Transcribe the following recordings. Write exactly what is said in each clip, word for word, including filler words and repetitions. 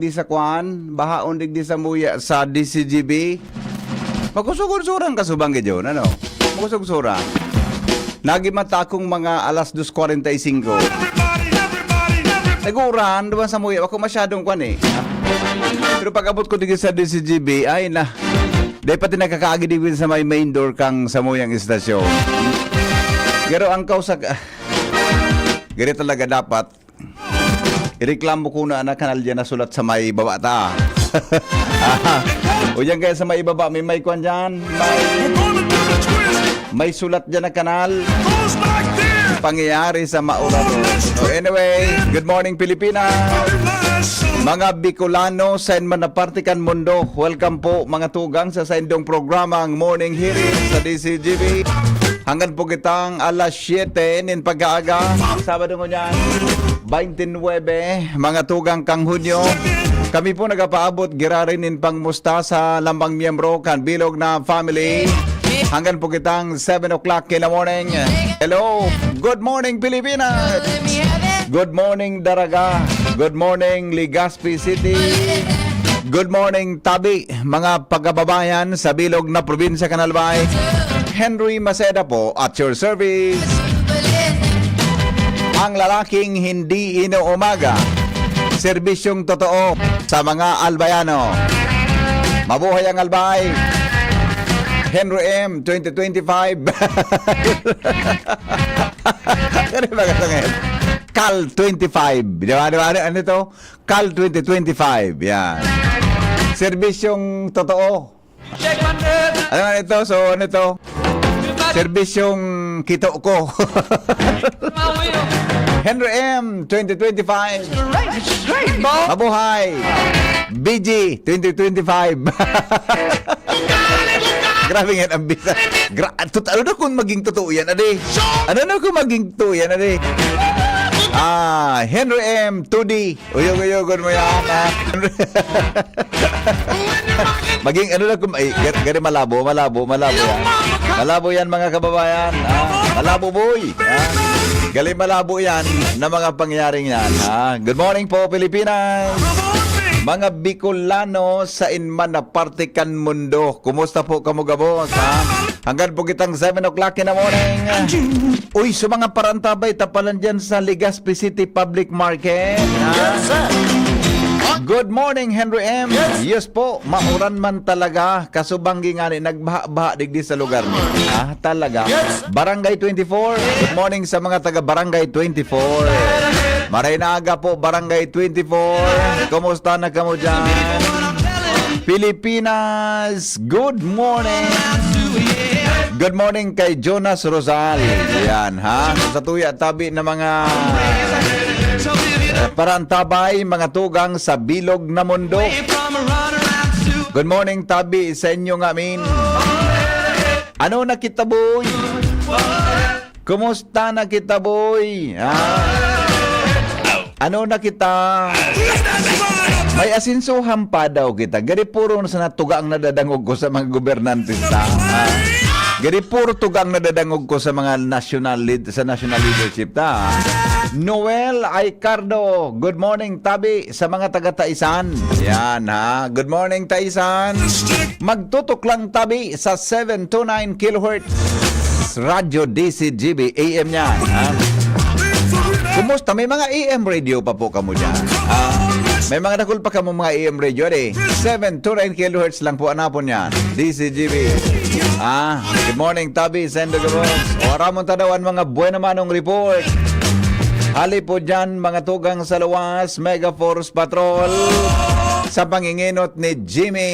di sa kwan, bahaon digdi sa muya sa D C G B. Makusog-ursuran ka subang gidyon, ano? Makusog-ursuran. Nagimata akong mga alas dos kwarenta y singko. Nag-uuran, duman sa muya, ako masyadong kwan eh. Pero pag-abot ko digdi sa D C G B, ay na. Dahil pati nakakaagi digdi sa may main door kang sa muyang istasyon. Pero ang kausa, gari talaga dapat, ireklamo ko na ang kanal dyan na sulat sa may baba ta. O yan kaya sa may baba, may, may kwan dyan, may, may sulat dyan na kanal. Pangyayari sa Maura Road. So anyway, good morning Pilipinas. Mga Bicolano, sa man na parte kan mundo, welcome po mga tugang sa saindong programang Morning Hirit sa D C G B. Hanggang po kitang alas siyete nin pagkaaga, Sabado ngunyan, twenty-nine, mga tugang kang Hunyo. Kami po nagapaabot girarin nin pangmusta sa lambang miyembro kan bilog na family. Hanggang po kitang seven o'clock in the morning. Hello, good morning Pilipinas. Good morning Daraga. Good morning Legazpi City. Good morning Tabi, mga pagkababayan sa bilog na probinsya kan Albay. Henry Maceda po at your service. Ang lalaking hindi inuumaga. Serbisyong totoo sa mga Albayano. Mabuhay ang Albay. Henry M, twenty twenty-five. Ano ba kasangit? Cal twenty-five. Di ba? Di ba? Ano, ano ito? Cal twenty twenty-five. Yan. Serbisyong totoo. Ano nga ito? So, ano ito? Serbisyong kito ko. Henry M, twenty twenty-five. Mabuhay! B G, twenty twenty-five. Grabe nga ang bisa. Gra- tut- ano na kung maging totoo yan, ade? Ano na kung maging totoo yan, ade? Ah, Henry M, two D. Uyog-uyogon mo yan, ha? Maging ano lang kung, ay, gar- gari malabo, malabo, malabo yan. Malabo yan, mga kababayan. Ah, malabo, boy. Ah, galing malabo yan na mga pangyayaring yan. Ah, good morning po, Pilipinas. Mga Bicolano sa inman na parte kan mundo. Kumusta po kamo gabos, ha? Hanggang po kitang seven o'clock in the morning. Uy, sa mga parantabay, tapalan dyan sa Legazpi City Public Market. Ha? Yes, sir. Good morning, Henry M. Yes. Yes po, mauran man talaga. Kasubanggi nga ni, nagbaha-baha digdi sa lugar mo. Ah, talaga. Yes. Barangay twenty-four. Good morning sa mga taga Barangay twenty-four. Maray na aga po, Barangay twenty-four. Kumusta na kamo dyan? Pilipinas, good morning. Good morning kay Jonas Rosal. Yan, ha? Sa tuya tabi na mga, eh, parantabay, mga tugang sa bilog na mundo. Good morning, tabi sa inyo ngamin. Ano na kita, boy? Kumusta na kita, boy? Ha? Ano na kita? May asensohan pa daw kita. Gari puro na sana tuga ang nadadangog ko sa mga gobernante ta. Ha? Gari puro tuga ang nadadangog ko sa mga national lead-, sa national leadership ta. Noel Aicardo, good morning, tabi sa mga taga Taisan. Yan, ha. Good morning, Taisan. Magtutuklang tabi sa seven two nine kilohertz Radyo D C G B A M niyan, ha? Kumusta? May mga A M radio pa po kamo dyan, ha? May mga dakul pa kamo mga A M radio, ade. Seven two nine kilohertz lang po, anapon yan. D C G B. Ah, good morning, tabi, sendo gabos. O, aramon ta daw an mga buena manong report. Hali po dyan, mga tugang sa luwas, Mega Force Patrol. Sa panginginot ni Jimmy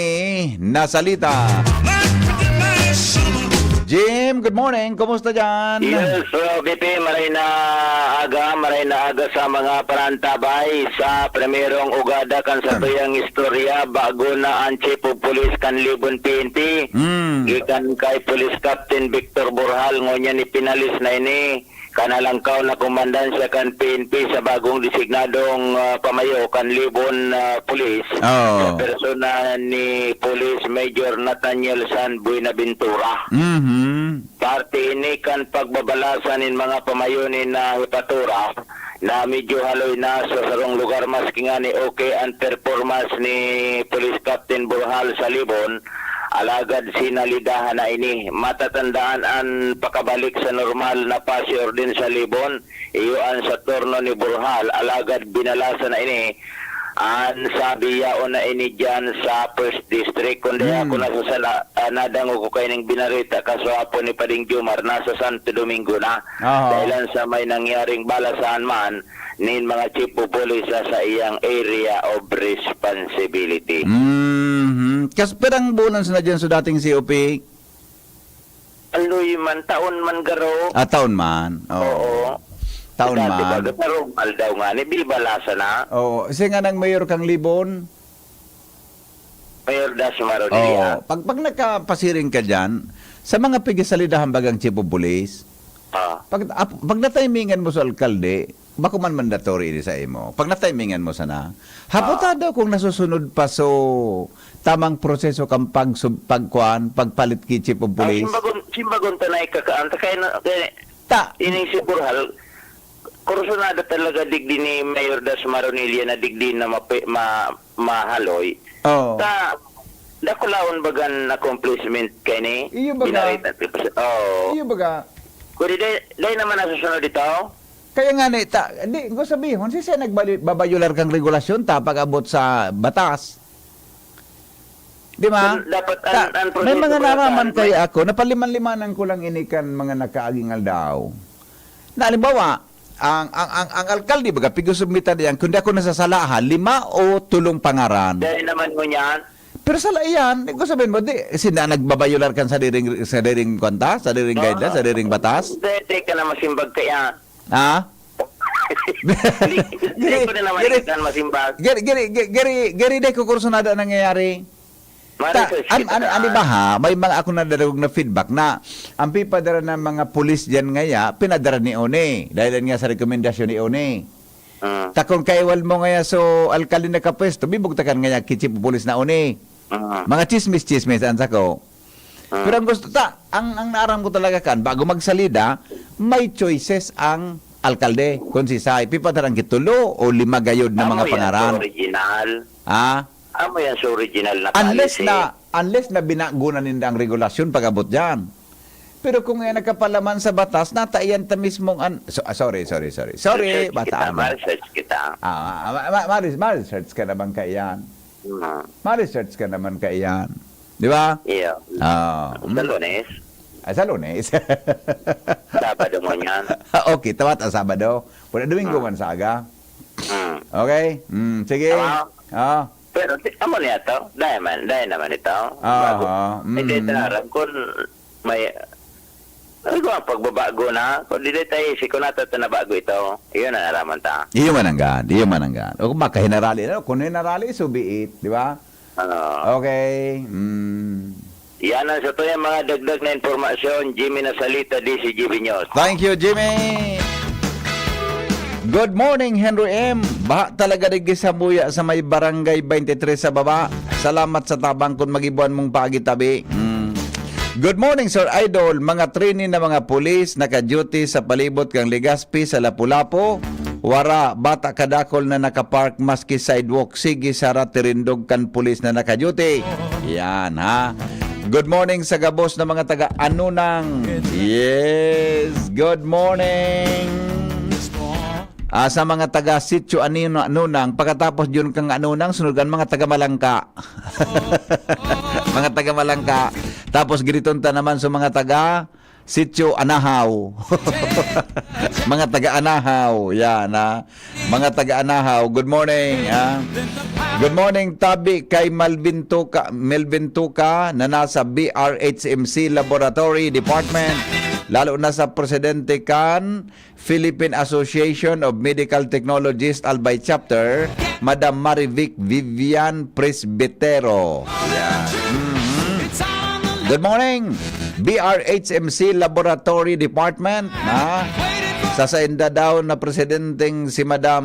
Nasalita. Jim, good morning. Kumusta dyan? Yes, uh, B P, maray na aga, maray na aga sa mga parantabay sa primerong ugada kan satuyang istorya, bago na ang Chief of Police kan Libon P N P. Mm. Gikan kay Police Captain Victor Borjal, ngunyan ipinalis na ini. kanalangkaw na komandansya kan P N P sa bagong designadong, ah, pamayo kan Libon, ah, Police, Oo. sa persona ni Police Major Nathaniel San Buenaventura. Mhm. Parte ini kan pagbabalasan nin mga pamayo nin na hepatura na medyo haloy na sa sarong lugar, maski ngani okay an performance ni Police Captain Burhal sa Libon, alagad sinalidahan na ini. Matatandaan an pakabalik sa normal na pasi-orden sa Libon, iyo an sa turno ni Burhal, alagad binalasan na ini. An sabi yaon na ini diyan sa First District, kundi Hmm. ako nasasala, ah, nadangog ko kaining binarita kaswapon ni Pading Jomar, nasa Santo Domingo na. Aha. Dahilan sa may nangyaring balasahan man nin mga chief of police sa, sa iyang area of responsibility. Mhm. Kas-, pirang bulan na diyan sa dating C O P? Aloy man, taon man garo. Ah, taon man. Oo. Oo. Taon Dati man. Baga, pero aldaw nga ni, bibalasa na. Oo. Siya nga nang mayor kang Libon? Mayor Dasmar Oo. Odilia. Pag, pag nagkapasiring ka dyan, sa mga pigisalidahan bagang chief of police, Ah. pag, ap-, pag natimingan mo sa alkalde, bako man mandatory ini sa imo. Pag natimingan mo sana, hapo Ah. ta daw kung nasusunod pa so tamang proseso kang pagsub-, pagkuan, pagpalit ki chief of Ah, police. Simbagon, simbagon ta na ikakaan, ta kaya na, kaya Ta. Ining si Burhal, kursunada talaga digdi ni Mayor Das Maronilla na digdi na mape-, ma-, mahaloy. Oo. Ta, dakulaon bagan accomplishment kay ni Iyo baga. Binarita. Oo. Iyo baga. Kundi dai, dai naman nasusunod ito. Kaya nga ni, ta, di, ko sabihon, si siya nagbali-, babayular kang regulasyon, ta, pag-abot sa batas. Di ba? Kun dapat an, Ta, an may proseso mga kaya naraman saan, kaya may ako, napaliman-limanan ko lang ini kan mga nakaaging aldaw. Na halimbawa, ang, ang, ang, ang alkalde, baga, pigusubmitan niyan, kung di ako nasasala, ha, lima o tulong pangaran. Dahil naman mo niyan. Pero sala iyan, di ko sabihin mo, di, sina nagbabayular kan sadiring, sadiring kwanta, sadiring Oo. guideline, sadiring batas? Di, di ka na masimbag kaya. Ha? Hindi, hindi ko na naman Giri, itan masimbag. giri, giri, giri, giri, giri, di ko kursunada nangyayari. Ta, Ma-research an, kita an, na. Ano ba ha? May mga ako nadadagog na feedback na ang pipadara ng mga pulis diyan ngaya, pinadara ni One. Dahil yan nga sa rekomendasyon ni One. Ah. Ta kung kaiwal mo ngaya so alkalde na kapwesto, bibugtakan ngaya ki chief of police na One. Ah. Mga chismis-chismis, ang sako. Ah. Pero ang gusto ta, ang, ang naaram ko talaga kan, bago magsalida, may choices ang alkalde. Kung si Sai, pipadarang kitulo o lima gayod na Amo mga yan, pangaran. Original. Ha? Amo yan sa original na Unless policy. na, unless na binago na ninda ang regulasyon pag-abot dyan. Pero kung yan nakapalaman sa batas, nataiyan ta mismong an-, so, ah, sorry, sorry, sorry. Sorry, Research bata kita, mo. ma-research kita. Ah, ma-, ma-, ma-, ma-, ma-research ka naman kaiyan. Hmm. Ma-research ka naman kaiyan. Di ba? Iyo. Ah, Sa mm. Lunes. Ah, sa Lunes. Sabado mo niyan. Okay, tawat ang Sabado. Pwede Domingo Ah. man sa aga. Hmm. Okay? Mm, sige. Ah. Ah. Pero ti-, amo niya to. Dahil man, dahil naman ito. Ah, Bago. ah, Hindi mm. tinaram kung may, ano ko, ang pagbabago na. Kung di tayo, si Kunato ito na bago ito. Iyon ang naraman ta. Iyo man ang gan, iyo man ang gan. O kung makahinarali na, kung hinarali, so be it, di ba? Ah. Okay. Mm. Yan ang sa tuyang mga dagdag na impormasyon. Jimmy Nasalita, D C G B News. Thank you, Jimmy. Good morning, Henry M. Baha talaga digdi sa Buya sa may Barangay twenty-three sa baba. Salamat sa tabang kun magibuan mong paagi tabi. Mm. Good morning, Sir Idol. Mga training na mga pulis naka-duty sa palibot kang Legazpi sa Lapu-Lapu. Wara, bata kadakol na nakapark maski sidewalk. Sige, sara tirindog kan pulis na naka-duty. Yan, ha? Good morning sa gabos na mga taga Anunang. Yes, good morning. Ah, sa mga taga Sitio Anino-, Anunang, pagkatapos yun kang Anunang, sunod kan mga taga Malangka. Mga taga Malangka. Tapos giriton ta naman sa mga taga Sitio Anahaw. Mga taga Anahaw. Yan, ha. Mga taga Anahaw, good morning, ha. Good morning, tabi kay Malvin Tuca, Melvin Tuca, na nasa B R H M C Laboratory Department. Lalo na sa presidente kan Philippine Association of Medical Technologists Albay Chapter, Madam Marivic Vivian Presbitero. Yan. Mhm. Good morning, B R H M C Laboratory Department. Ha? Sa sainda daw na presidenteng si Madam,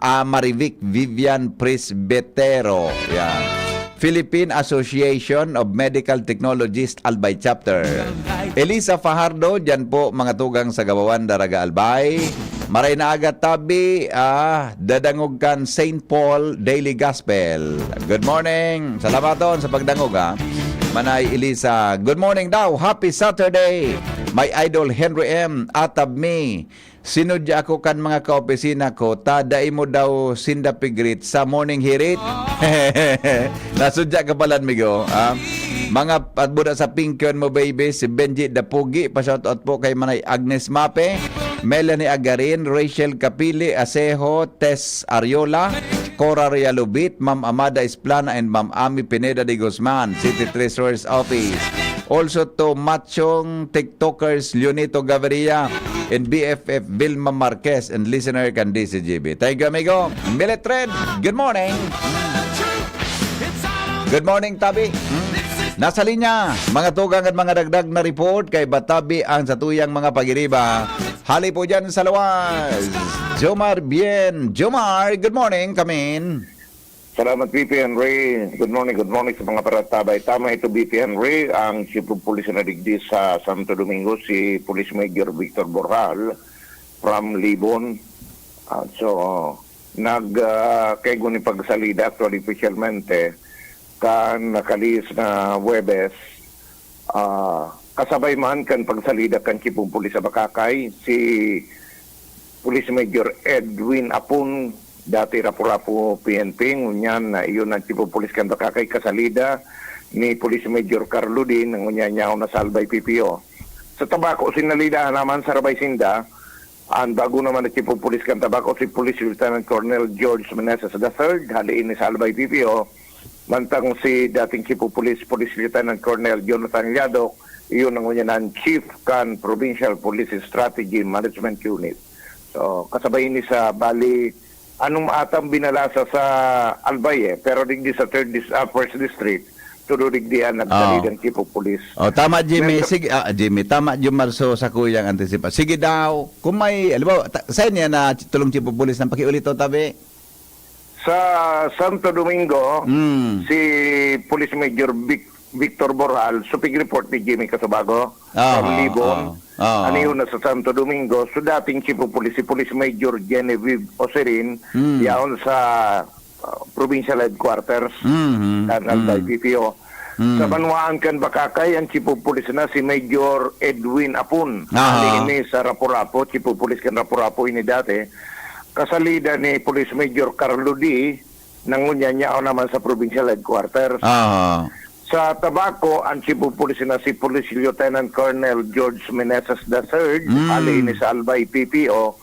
ah, Marivic Vivian Presbitero. Yan. Philippine Association of Medical Technologists Albay Chapter. Elisa Fajardo, diyan po mga tugang sa Gabawan, Daraga, Albay. Maray na aga tabi, ah, dadangog kan Saint Paul Daily Gospel. Good morning. Salamaton sa pagdangog, ha. Manay Elisa. Good morning daw. Happy Saturday. My idol Henry M. Atab mi. Sinudya ako kan mga kaopisina ko, ta dai mo daw sinda pigrit sa morning hirit. Nasudya ka pala, migo, ha? Mga patbuda sa pingkyon mo, baby, si Benji Dapugi, pa-shoutout po kay Manay Agnes Mape, Melanie Agarin, Rachel Kapili, Aseho, Tess Ariola, Cora Realubit, Ma'am Amada Esplana, and Ma'am Ami Pineda de Guzman, City Treasurer's Office. Also to Machong TikTokers Leonito Gaviria and B F F Vilma Marquez and listener kan D C G B. Thank you, amigo. Milet Red, good morning. Good morning, Tabi. Hmm? Nasa linya, mga tugang at mga dagdag na report kay Batabi ang satuyang mga pagiriba. Hali po dyan sa luwas. Jomar Bien. Jomar, good morning, kamin. Salamat, V P Henry. Good morning, good morning sa mga paratabay. Tama ito, V P Henry. Ang Chief of Police na digdi sa Santo Domingo, si Police Major Victor Borjal from Libon. Ah, so, nag, ah, kaigo ni pagsalida, actually, opisyalmente, kan nakalihis na Huwebes, ah, kasabay man kan pagsalida kan Chief of Police sa Bacacay, si Police Major Edwin Apon, dati Rapu-Rapu P N P, ngunyan na iyon ang Chief of Police kan Bacacay, kasalida ni Police Major Carlo Din, na ngunyan yaon na sa Albay P P O. Sa Tabaco, sinalidahan naman sa Rabay Sinda, ang bago naman na Chief of Police kan Tabaco, si Police Lieutenant Colonel George Meneses the third, hali ini sa Albay P P O, mantang si dating Chief of Police, Police Lieutenant Colonel Jonathan Yadok, iyon ang ngunyan ang Chief kan Provincial Police Strategy Management Unit. So, kasabay ini sa bali, anong atang binalasa sa Albay eh, pero digdi sa third dis-, ah, first district, tudo digdi ang nagsalidang chief of police. Oh, tama, Jimmy. Member Sige, ah, Jimmy, tama, Jomar, so sa kuyang antisipa. Sige daw, kung may, alam mo, ta- saan yan na tulong chief of police ng pakiulit to, tabi? Sa Santo Domingo, Mm. si Police Major Vic- Victor Borjal, supig report ni Jimmy Casubago, Ah, from Libon. Ah, ah. Ano yun, na sa Santo Domingo? So, dating chief of police, si Police Major Genevieve Osirin, Mm. yaon sa uh, provincial headquarters, Mhm. kan Albay Mm. P P O. Mm. Sa banwaan kan Bacacay, ang chief of police na si Major Edwin Apon. Aha. Hali ini sa Rapu-Rapu, chief of police kan Rapu-Rapu ini dati. Kasalida ni Police Major Carlo D, na ngunyan yaon naman sa provincial headquarters. Aha. Sa Tabaco, ang chief of police na si Police Lieutenant Colonel George Meneses the third, Mm. hali ini sa Albay P P O.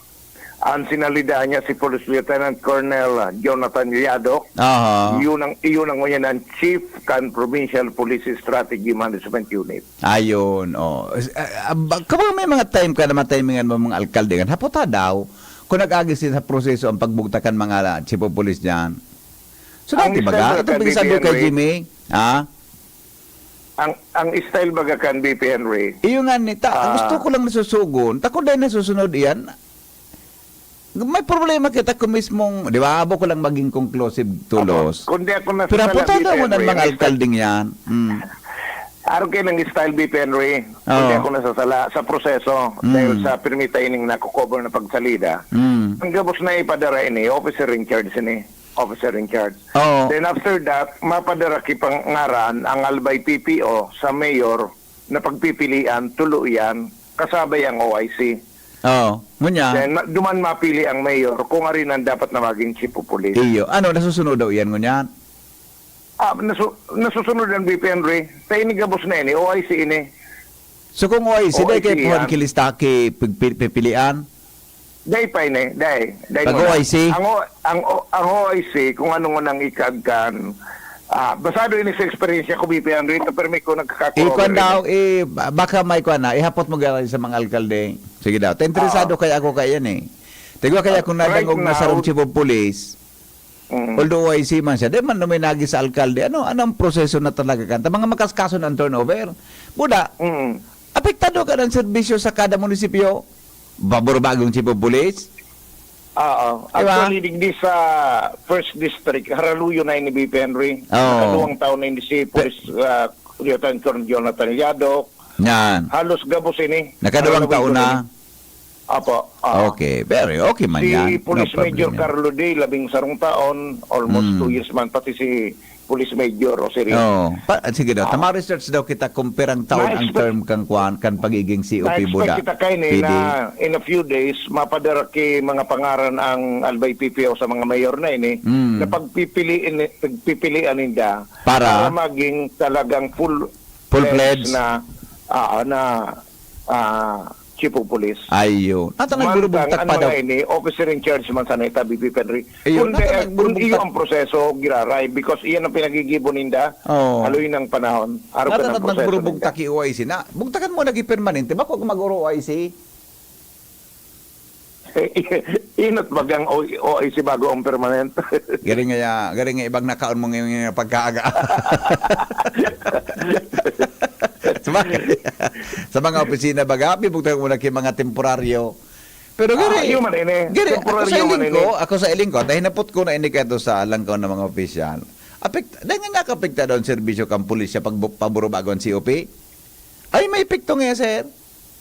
Ang sinalida niya si Police Lieutenant Colonel Jonathan Yadok. Aha. Iyon ang, iyon ang ngunyan ang chief kan Provincial Police Strategy Management Unit. Ayun, oh. S- ah, ah, ba- kapag may mga time ka na matimingan mo mga alkalde kan, hapot ha daw, kung nag-agi sila sa proseso ang pagbugtakan mga la- chief of police dyan. So, Ang dati baga, style itong ka, pinsabi kay B P N Ray. Jimmy, ha? Ang, ang style baga kan B P Henry. Iyo nga ni ta, Ah. gusto ko lang nasusugon. Ta kung dahil nasusunod iyan, may problema kita kung mismong, di ba, abo ko lang maging conclusive tulos. Apo, kundi ako nasasala, Pero haputan B P mo Henry, ng mga ang style alkalding yan. Mm. Araw kayo ng style, B P Henry. Kundi Oo. ako nasasala sa proseso Mm. dahil sa permita ining nako-cover na pagsalida. Mm. Ang gabos na ipadara ini, officer in charge ini. Officer in charge. Oo. Then after that, mapadara ki pangaran ang Albay P P O sa mayor na pagpipilian, tulo iyan, kasabay ang O I C. Oo. Ngunyan? Then, ma- duman mapili ang mayor kung ari nang dapat na maging chief of police. Iyo. Ano, nasusunod daw iyan ngunyan? Ah, nasu- nasusunod ang B P N Ray. Sa ini gabos na ini, O I C ini. So kung O I C, O I C dahil kay Puhan yan. Kilistaki, pagpi- pipilian? Dai pa ini, dai. Dai Pag muna. O I C? Ang, o- ang, o- ang O I C, kung ano nga nang ikagkan, ah, basado ini sa eksperyensya ko, B P N Ray, pero may ko nagkakakuha Ikuan rin. daw, eh, ba- baka may kuan na, ihapot mo gano'n sa mga alkalde. Sige daw. Ta interesado Oo. kaya ako kaya yan eh. Tigwa kaya Ah, kung right nadangog na sa now, chief of police, Mm. although O I C man siya, di man naman nagi sa alkalde. Ano, anong proseso na talaga kan? Ta mga makaskaso ng turnover. Buda, Mm. apektado ka ng serbisyo sa kada munisipyo. Pabor bagong chief of police? Oo. Di ba? Actually, digdi sa First District, haraluyo na ini, B P Henry. Oo. Nakaduwang taon na ini si Pe- Police, ah, Lieutenant Colonel Jonathan Yadok. Yan. Halos gabos ini. Nakaduwang Haraluyo taon na na. ini. Apo, oo. Okay, very okay man Si yan. No Police Major problem yan. Carlo Day, labing sarong taon, almost Mm. two years man, pati si Police Major o si Rin. Oo. Pa, sige daw, Oo. tama research daw kita kung pirang taon ang Na-expect term kan kuan, kan pagiging C O P Na-expect buda. kita kaini P D. na in a few days, mapadara ki mga pangaran ang Albay P P O sa mga mayor na ini, Mm. na pagpipiliin, pagpipilian ninda Para? para maging talagang full Full-fledged? fledged na, ah, na, ah, chief of police. Ayun. At ang Mantang nagburubugtak ang pa daw. mga ini, officer in charge man sana ita, B P Henry. Ayun, Kung at ang di, kung nagburubugtak. iyo ang proseso, giraray, because iyan ang pinagigibo ninda, Oo. haloy ng panahon, araw At ka ang ng proseso nagburubugtak ninda. i O I C na. Bugtakan mo lagi permanente, bako mag-O I C. Inot bagang O-, O I C bago ang permanent. Gari nga, gari nga ibang nakaon mo ngayon nga pagkaaga. Sa mga, sa mga opisina baga, bibugtang mo na kay mga temporaryo. Pero Ah, gari, yun man, ini. gari, ako Temporaryo sa man, iling ko, ini. ako sa iling ko, dahil napot ko na ini kato sa langkaw ng mga opisyal. Apek-, dahil nga nakapekta daw ang serbisyo kang pulisya pag bu-, paburubago ang C O P. Ay, may epekto nga, sir.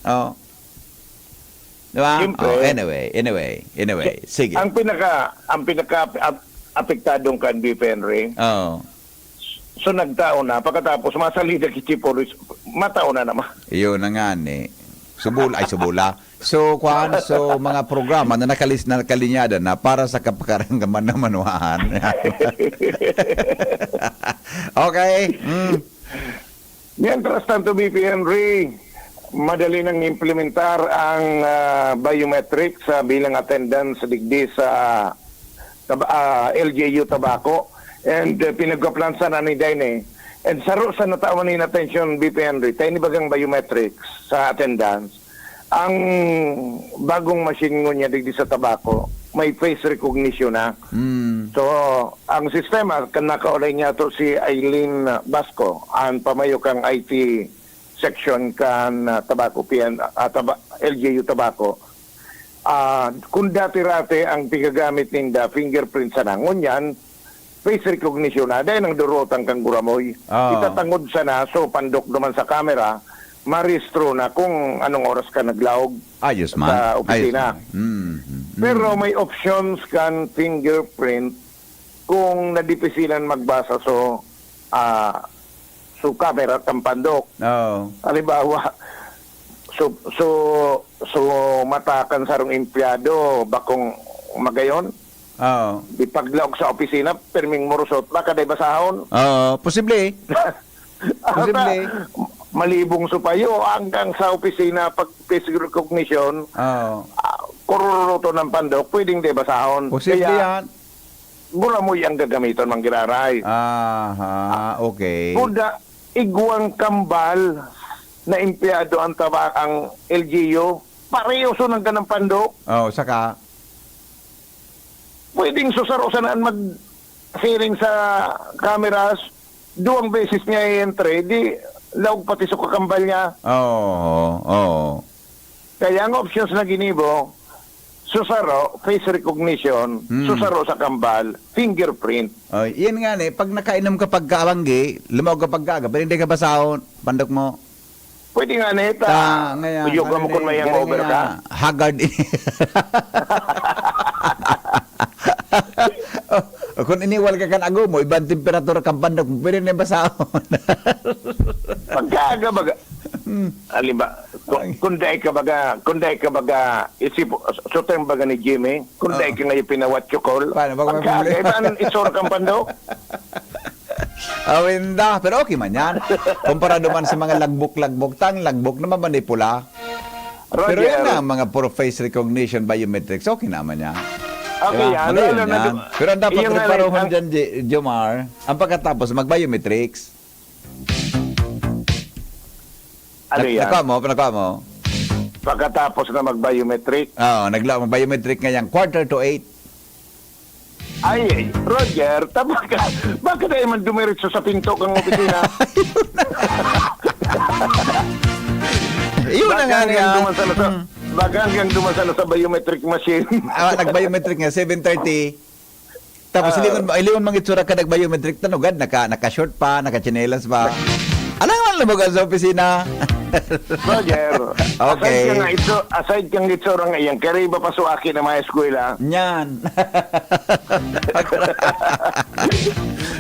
Oh. Di ba? Siyempre. Oh, anyway, anyway, anyway. Sige. Ang pinaka, ang pinaka ap-, apektadong kan B P Henry, Oh. so nagtao na, pagkatapos masalida ki Chief Police, matao na naman. Iyon na nga ni. Subul-, ay, subula. So, kwan, so, mga programa na nakalis-, nakalinyada na para sa kapakarangaman ng manuhaan. Okay. Mm. Mientras tanto, B P Henry, madali nang implementar ang, ah, biometric sa bilang attendance digdi sa Tab-, ah, L G U Tabaco. And, ah, pinagkaplansa na ni Daine. And saro sa natawan nin atensyon, B P Henry, tayo ni bagang biometrics sa attendance. Ang bagong machine ngunyan digdi sa Tabaco, may face recognition na. Mm. So, ang sistema, kan nakaulay niya to si Eileen Basco, ang pamayo kang I T section kan, ah, Tabaco, P N, ah, Taba-, L G U Tabaco. Ah, kung dati-rati ang pigagamit ninda, fingerprint sana. Ngunyan, face recognition na, dahil nang durutan kang guramoy. Oo. Itatangod sana, so pandok naman sa camera, marehistro na kung anong oras ka naglaog Ayos man. sa opisina. Ayos man. Mm, mm, mm. Pero may options kan fingerprint kung nadipisilan magbasa so, ah, so camera kan pandok. Oo. Halimbawa, so, so, so mata kan sarong empleyado, bakong magayon, Oo. di paglaog sa opisina, pirming murusot, baka dai basahon. Oo, posible. Posible. Ata, malibong supayo, hanggang sa opisina, pag face recognition, Oo. ah, kururuto ng pandok, pwedeng di basahon. Posible Kaya, yan. guramoy ang gagamiton, manggiraray. Aha, Ah, okay. Kuda, igwang kambal na empleyado ang taba-, ang L G U, pareho so nang ganang pandok. Oh, saka? Pwedeng susaro sana an mag-siring sa cameras, duwang beses niya i-entry, di laog pati sa kakambal niya. Oo, oo. Kaya ang options na ginibo, susaro, face recognition, Hmm. susaro sa kambal, fingerprint. Oh, yan nga ni, pag nakainom ka pagkabanggi, lumaog ka pagkaaga, pero hindi ka basahon, pandok mo. Pwede nga na ita. Ta, ngaya, Uyog ngaya mo kung ni, may ngaya hangover nga, ka. Haggard. Oh, kung iniwal ka kan ago mo, ibang temperatura kan pandok mo, pwede na yung basahon. Pagkaaga baga, Hmm. alimba, kung, Ay. kung dai ka baga, kung dai ka baga, isip, so term baga ni Jimmy, kung dai Oo. ka ngayon pinawat chukol, Paano, baka may pagkaaga, problema? iba ang itsura kan pandok. Awinda, pero okay man yan. Kumpara naman sa mga lagbok-lagbok, tang lagbok na mamanipula. Pero Roger. yan na, mga puro face recognition, biometrics, okay naman yan. Okay Diba? yan. Magayon Lalo na yan. du-, Pero ang dapat yung nga preparuhan lang, ang dyan, J-, Jomar, ang pagkatapos, mag-biometrics. Ano Nak-, yan? nakuha mo? Nakuha mo? Pagkatapos na mag-biometric. Oo, nagla-, mag-biometric nga yan. Quarter to eight. Ay, ay, Roger, tama ka. Bakit ay man dumiretso sa pinto kang opisina? Yun na Bakit nga yan nga. duman sa lasa-, Hmm. Baga hanggang duman sana sa biometric machine. Ah, nag-biometric nga, seven thirty. Tapos, Ah. lingon, lingon mga itsura ka nag-biometric, tanugad, naka, naka-short pa, naka-tsinelas pa. Alangan man lumugan sa opisina. Roger, Okay. aside kang itso-, aside kang itsura nga iyan, kariba pa su aki na mga eskwela. Nyan.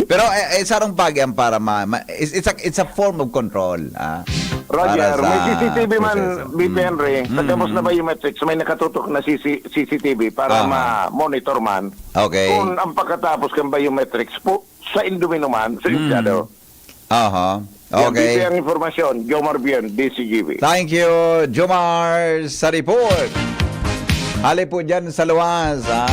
Pero, eh, eh, sarong pagi ang para ma-, ma-, it's, it's a, it's a form of control, ah. Roger, para sa may C C T V man, proseso. B P N Mm. Ray, sa Mm. gabos na biometrics, may nakatutok na C C, C C T V para Aha. ma-monitor man. Okay. Kung ang pagkatapos kan biometrics po, sa Indomino man, sa Mm. Insyado. Aha. Yan, Okay. dito ang impormasyon. Jomar Bien, D C G B. Thank you, Jomar, sa report. Hali po dyan sa luwas, ha?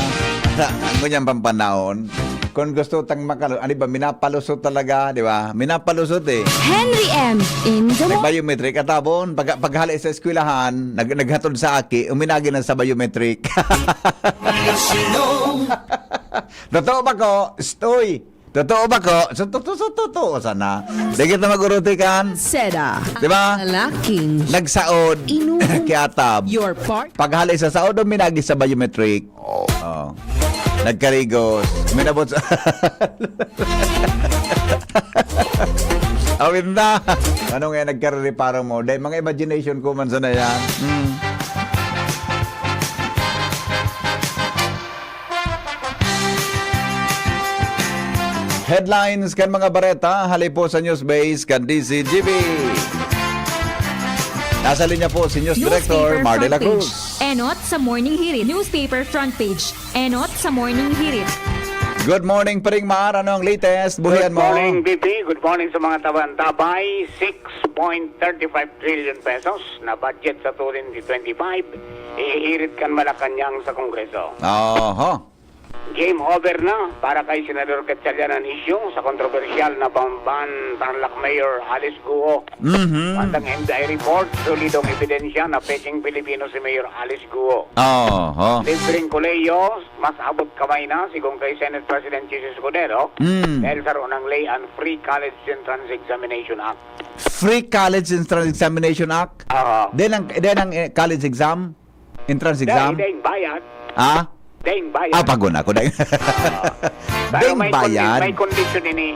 Ang kunyang pampanahon. Kung gusto tang makalo-, ano ba, minapalusot talaga, di ba? Minapalusot eh. Henry M. In the mo- Nag-biometric, atabon, pag, paghali sa eskwelahan, nag, naghatod sa aki, uminagi na sa biometric. Totoo ba ko? Stoy! Totoo ba ko? So, totoo, so, totoo sana. Di kita mag-uruti kan? Seda. Di ba? Lalaking Nagsaod. Inuum- Kiatab. Your part. Paghali sa saod, uminagi sa biometric. Oh. Nagkarigos. Minabot sa... Awit na. Ano nga nagkarereparo mo? Dahil mga imagination ko man sana yan. Hmm. Headlines kan mga bareta, hali po sa news base kan D C G B. Nasa linya po si News Director Newspaper Mar de la front page. Cruz. Enot sa Morning Hirit. Newspaper front page. Enot sa Morning Hirit. Good morning, Pring Mar. Ano ang latest? Buhian Good mo. morning, B P. Good morning sa mga tabantabay. Six point thirty-five trillion pesos na budget sa two thousand twenty-five. Ihirit kan Malacañang sa Kongreso. Oho. Game over na para kay Senador Gatchalian an isyu sa kontrobersyal na Bamban Tarlac Mayor Alice Guo. Mhm. Matang N B I report, solidong ebidensya na pekeng Pilipino si Mayor Alice Guo. Oho. Libreng kolehiyo, mas abot kamay na, sigon kay Senate President Jesus Escudero, Mm. dahil saro nang ley an Free College Entrance Examination Act. Free College Entrance Examination Act? Oo. Then ang, then ang, eh, college exam? Entrance Dai, exam? daing bayad. Ah? Daing bayad. Ah, pagod na ako, daing. Ah. Pero Daing may condi-, bayad. may condition ini.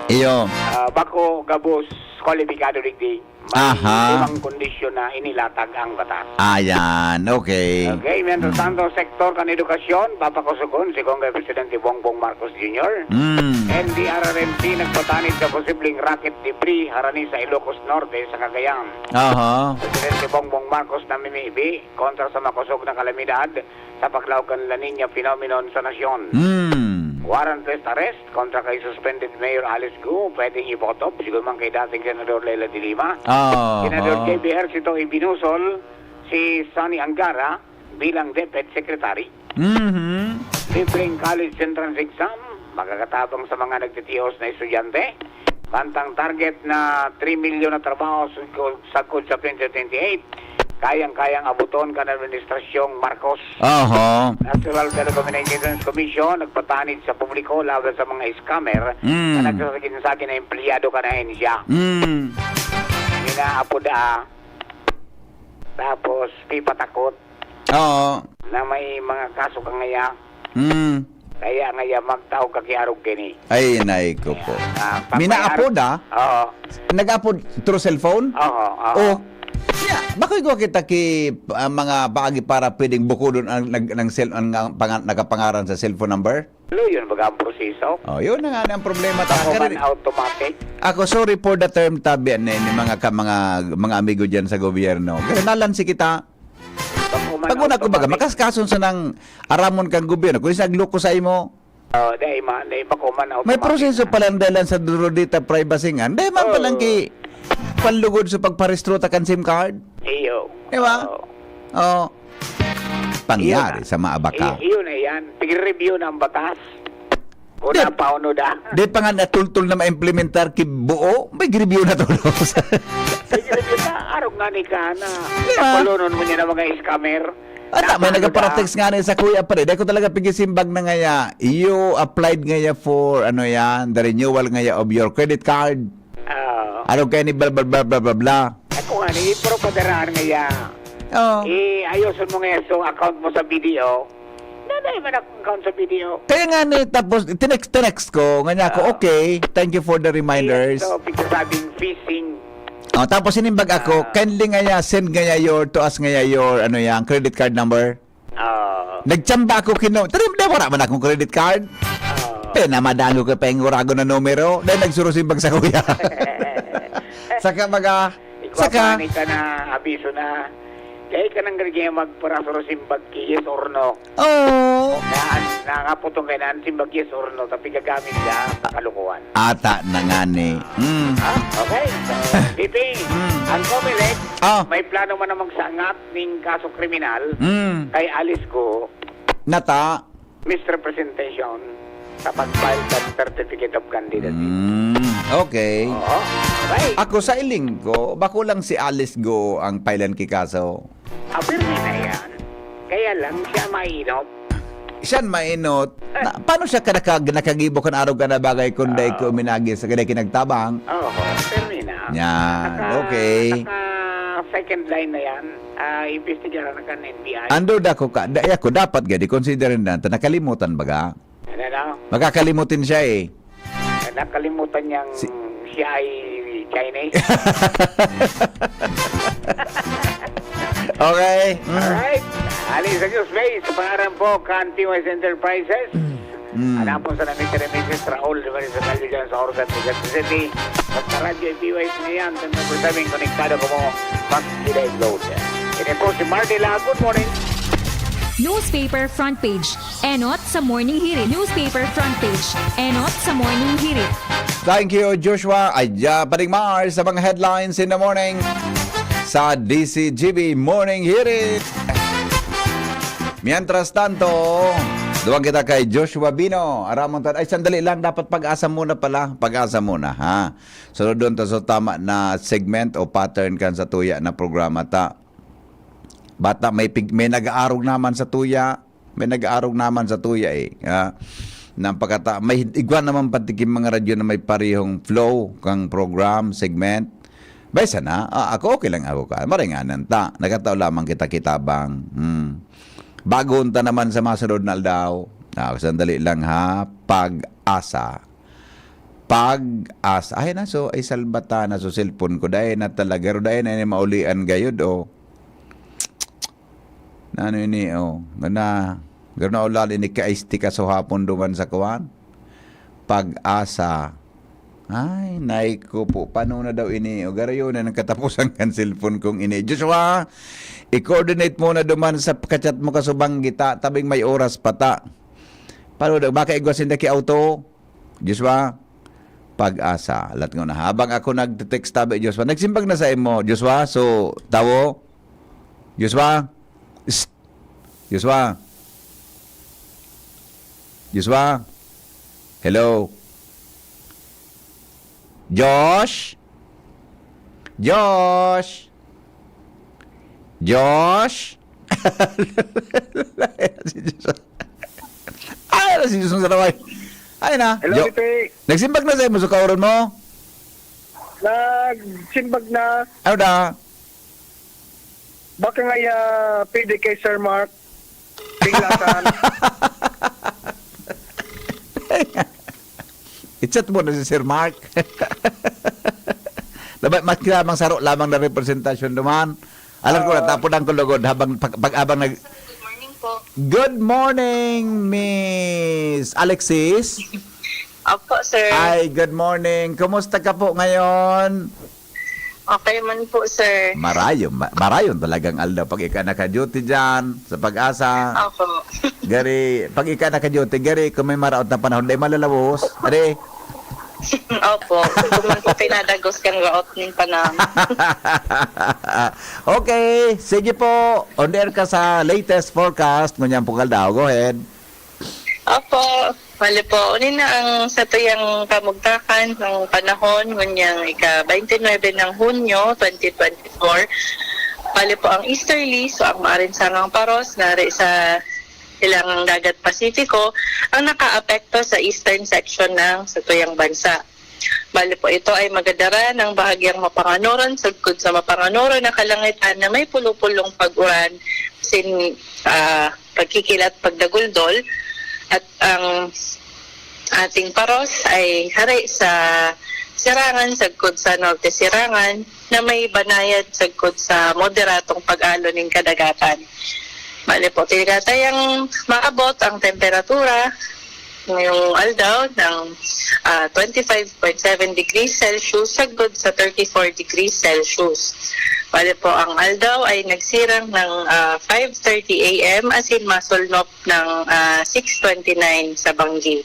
Iyo. Ah, bako gabos kwalipikado digdi. May Aha. limang kondisyon na inilatag ang batas. Ayan, okay. Okay, mientras Mm. tanto, sektor kan edukasyon, papakusugon si Congress Presidente Bongbong Marcos Junior. Mm. N D R R M C nagpatanid sa posibleng rocket debris harani sa Ilocos Norte sa Cagayan. Aha. Presidente Bongbong Marcos namimibi kontra sa makosog na kalamidad sa paglaog kan La Niña phenomenon sa nasyon. Hmm. Warrantless arrest kontra kay suspended Mayor Alice Guo, pwedeng ipa-otob, sigon man kay dating Senador Leila de Lima. Ah, Senador ah. J B Ejercito ibinusol si Sonny Angara bilang DepEd Secretary. Mhm. Libreng college entrance exam, makakatabang sa mga nagtitios na estudyante. Mantang target na three milyon na trabaho sagkod, sagkod sa twenty twenty-eight, kayang-kayang abuton kan Administrasyong Marcos. Aha. National Telecommunications Commission nagpatanid sa publiko laban sa mga scammer Mm. na nagsasagin-sagin na empleyado kan ahensya. Mm. Inaapod, ah, tapos pipatakot Oo. na may mga kaso ka ngaya. Hmm. Kaya ngaya magtao ka ki arog kini. Ay, nay ko po. Ah, pag may Minaapod, arog ah? Oo. Nag-apod through cellphone? Oo, oo. Oh. Yeah. Bakit ko kita ki, ah, mga paagi para pwedeng bukodon ang nag-, ng cell-, ang, ang panga-, nakapangaran sa cellphone number? Lo, yun baga ang proseso. Oh, yun na nga ang problema. Ako Taka man rin. automatic. Ako, sorry for the term, tabi, ni, ni mga ka-, mga, mga amigo dyan sa gobyerno. Pero nalansi kita. Bako man Pag una, kumbaga, automatic. makaskason sa nang aramon kang gobyerno. Kung isa nagloko sa imo, Oh, dahil ma-, dahil bako man may automatic proseso na. palang dalan sa duro dita privacy nga. Dahil man Oh. palang ki-, panlugod sa pagparestro ta kan SIM card. Iyo. Di ba? Oh. Oh. Pangyari Iyo na. sa mga abaka. Iyo, iyo na yan. Tigre-review na ang batas. Kung Di-, napaunod, ah. di pa nga natultol na ma-implementar ki buo, may review na tulos. Tigre-review na. Arog nga ni ka na. Di ba? Kapulunon mo niya na mga scammer. Ata, may Napaunod, nagpa-text ah. nga na sa kuya pa rin. Dahil ko talaga pigisimbag na ngaya, you applied ngaya for, ano yan, the renewal ngaya of your credit card. Ah. Ano kayo ni bla, bla, bla, bla, bla, bla? Ako nga, ni, pero padaraan ngaya. Oh. Eh, ayusin mo ngayon so account mo sa B D O. Nanay man akong account sa B D O. Kaya nga ni, tapos tinext-text ko, nga niya ako, Ah. "Okay, thank you for the reminders." Yes, so, pigsasabing phishing. Oh, tapos inimbag ako, Ah. "Kindly nga niya, send nga niya your, to us nga niya your, ano yan, credit card number." Ah, Nagtsamba ako kino, tari, di, wala man akong credit card. ah. Pinamadango ko pa yung urago na numero. Dahil nagsurusimbag sa kuya. Saka baga, Ikaw saka, pa, ka na, abiso na. Kaya ka nang gagawin magparasuro simbag ki yes or no. oh, Na, nakaputong kayo na ang simbag yes or no, tapi gagamit siya sa kalukuhan. ata na nga ni. Mm. Ha? Okay. So, P P, Mm. ang Comelec, Ah. may plano man na magsangap ning kaso kriminal Mm. kay Alice Go, Nata. misrepresentation sa pag-file ng Certificate of Candidacy. Mm. Okay. Oo. Okay. Ako sa iling ko, bako lang si Alice Go ang pailan ki kaso. Ah, pirmi na yan. Kaya lang siya mainot. Siyan mainot. Na, paano siya ka naka, nakagibo kan arog ka na bagay kung dai ko Ah. minagi sa kanya kinagtabang? Oo, pirmi na. Yan. Naka, Okay. Naka second line na yan. Ah, imbestigaran na kan N B I. Ando da ko ka, da, ako dapat gadi consider na ta nakalimutan baga. Ano na? Makakalimutin siya eh. Nakalimutan niyang Si- siya ay Chinese. Okay. Mm. Alright. Aling sa News Base, sa pangaran po kan P Y S Enterprises. Mm. Hanapon sa namin si Remeses Raul, di ba, sa Kalye dyan sa Organ, Legazpi City. Basta radyo ay P Y S na yan. Tanda po sa amin, konektado ko mo. Mag-kilay load. Ini po si Marty Lau. Good morning. Newspaper front page. Enot sa Morning Hirit. Newspaper front page. Enot sa Morning Hirit. Thank you, Joshua. Ay, uh, Paring Mars sa mga headlines in the morning sa D C G B Morning Hirit. Mientras tanto, duwag kita kay Joshua Bino. Aramon ta, ay, sandali lang. Dapat pag-asa muna pala. Pag-asa muna, ha? Sunod doon ta sa tama na segment o pattern kan sa tuya na programa ta. Bata, may, pig, may nag-aarog naman sa tuya. May nag-aarog naman sa tuya eh. Ha? Nang pagkata, may igwa naman pati king mga radyo na may parehong flow kang program, segment. Bay sana, ah, ako okay lang ako ka. Maringanan ta. Nagkatao lamang kita kitabang. Hmm. Bagon ta naman sa masunod na aldaw. Ah, sandali lang ha. Pag-asa. Pag-asa. Ay na, so, ay salbata na so cellphone ko. Dahil na talaga. Pero dahil na ini maulian gayod, oh. Na ano ini, oh. Na, na, garo na ulali ni ka-ice tea ka so hapon duman sa kuwan. Pag-asa. Ay, nay ko po. Paano na daw ini? O garo yun na nagkatapusan kan cellphone kong ini. Joshua, i-coordinate mo na duman sa kachat mo kasubang gita. Tabing may oras pa ta. Paano daw? Baka igwasin na ki auto? Joshua, pag-asa. Lat ko na. Habang ako nagte-text tabi, Joshua. Nagsimbag na sa imo, Joshua. So, tawo. Joshua. Psst. Joshua. Joshua. Hello. Josh? Josh? Josh? Ay, na si Josh sa laway. Ay na. Hello, Jo- Titi. Nagsimbag na sa imo sa kauron mo? Nagsimbag na. Ano da? Baka nga ya pwede kay Sir Mark. Pinglasan. I-chat mo na si Sir Mark. Dapat mas lamang saro lamang na representasyon duman. Alam ko na, Ah. tapon ang kulugod habang pag, pag abang nag... Good morning po. Good morning, Miss Alexis. Opo, sir. Ay, good morning. Kumusta ka po ngayon? Okay man po, sir. Marayon, ma- marayon talagang aldaw pag ika naka-duty dyan sa pag-asa. Opo. Gari, pag ika naka-duty, gari, kung may maraot na panahon, di malalawos. Ari. Opo. Kung man po pinadagos kang raot ng panahon. Okay, sige po. On air ka sa latest forecast. Ngunyan po kaldaw. Go ahead. Opo. Bali po, unin na ang satuyang kamugtakan ng panahon, ngunyang ika-twenty-nine ng Hunyo, twenty twenty-four. Bali po ang easterly, so ang maarinsangang paros, nari sa silangang dagat Pasipiko, ang nakaapekto sa eastern section ng satuyang bansa. Bali po, ito ay magadara ng bahagyang mapanganoron sagkod sa mapanganoron na kalangitan na may pulo-pulong pag-uran, sin, ah, pagkikilat, pagdaguldol, at ang ating paros ay hari sa Sirangan sagkod sa Norte Sirangan na may banayad sagkod sa moderatong pag-alo nin kadagatan. Bali po, tinatayang maabot ang temperatura ngayong aldaw ng, ah, twenty-five point seven degrees Celsius sagkod sa thirty-four degrees Celsius. Bali po, ang aldaw ay nagsirang ng, ah, five thirty A M asin masulnop ng, ah, six twenty-nine sa banggi.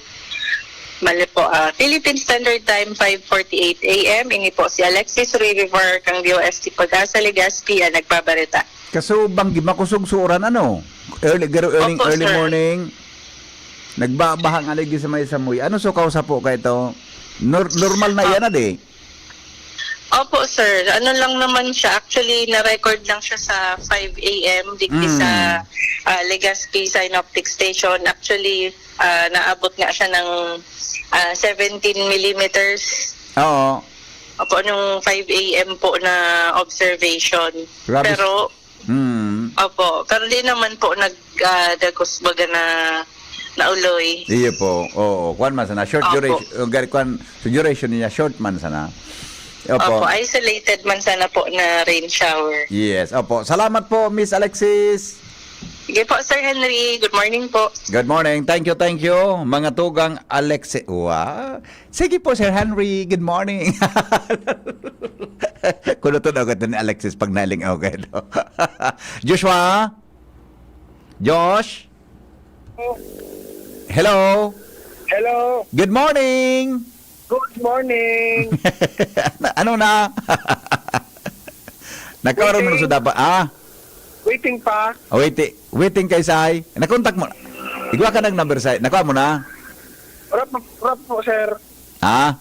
Bali po, ah, Philippine Standard Time, five forty-eight A M. Ini po si Alexis Ririver kang D O S T Pag-asa Legazpi ang nagbabareta. Kaso banggi, makusog sa uran, ano? Early, garo-, early, Opo, early sir. morning. Nagbabahang aligi sa may samoy. Ano so kausa po kayo to? Nor-, normal na Ah. yan, adi? Opo, sir. Ano lang naman siya. Actually, na-record lang siya sa five A M digdi Mm. sa, ah, Legazpi Synoptic Station. Actually, ah, naabot nga siya ng, ah, seventeen millimeters. Oo. Opo, nung five A M po na observation. Grabe. Pero, Mm. opo, pero di naman po nag, ah, dagos baga na nauloy. Iyo po. Oo, kuwan man sana. Short Opo. duration. Yung gari kuwan, so duration niya, short man sana. Opo. Opo, isolated man sana po na rain shower. Yes, opo. Salamat po, Miss Alexis. Sige po, Sir Henry. Good morning po. Good morning. Thank you, thank you. Mga tugang Alexis. Wa? Sige po, Sir Henry. Good morning. Kuno to daw ni Alexis pag naling-aw kayo. Joshua? Josh? Hello? Hello. Good morning. Good morning. Na-, ano na? Nagkaroon mo Waiting. sa dapat, ah? Waiting pa. Oh, waiting, waiting kay Sai. Nakontak mo. Igwa ka ng number, Sai. Nakuha mo na? Wala pa, wala pa po, sir. Ha?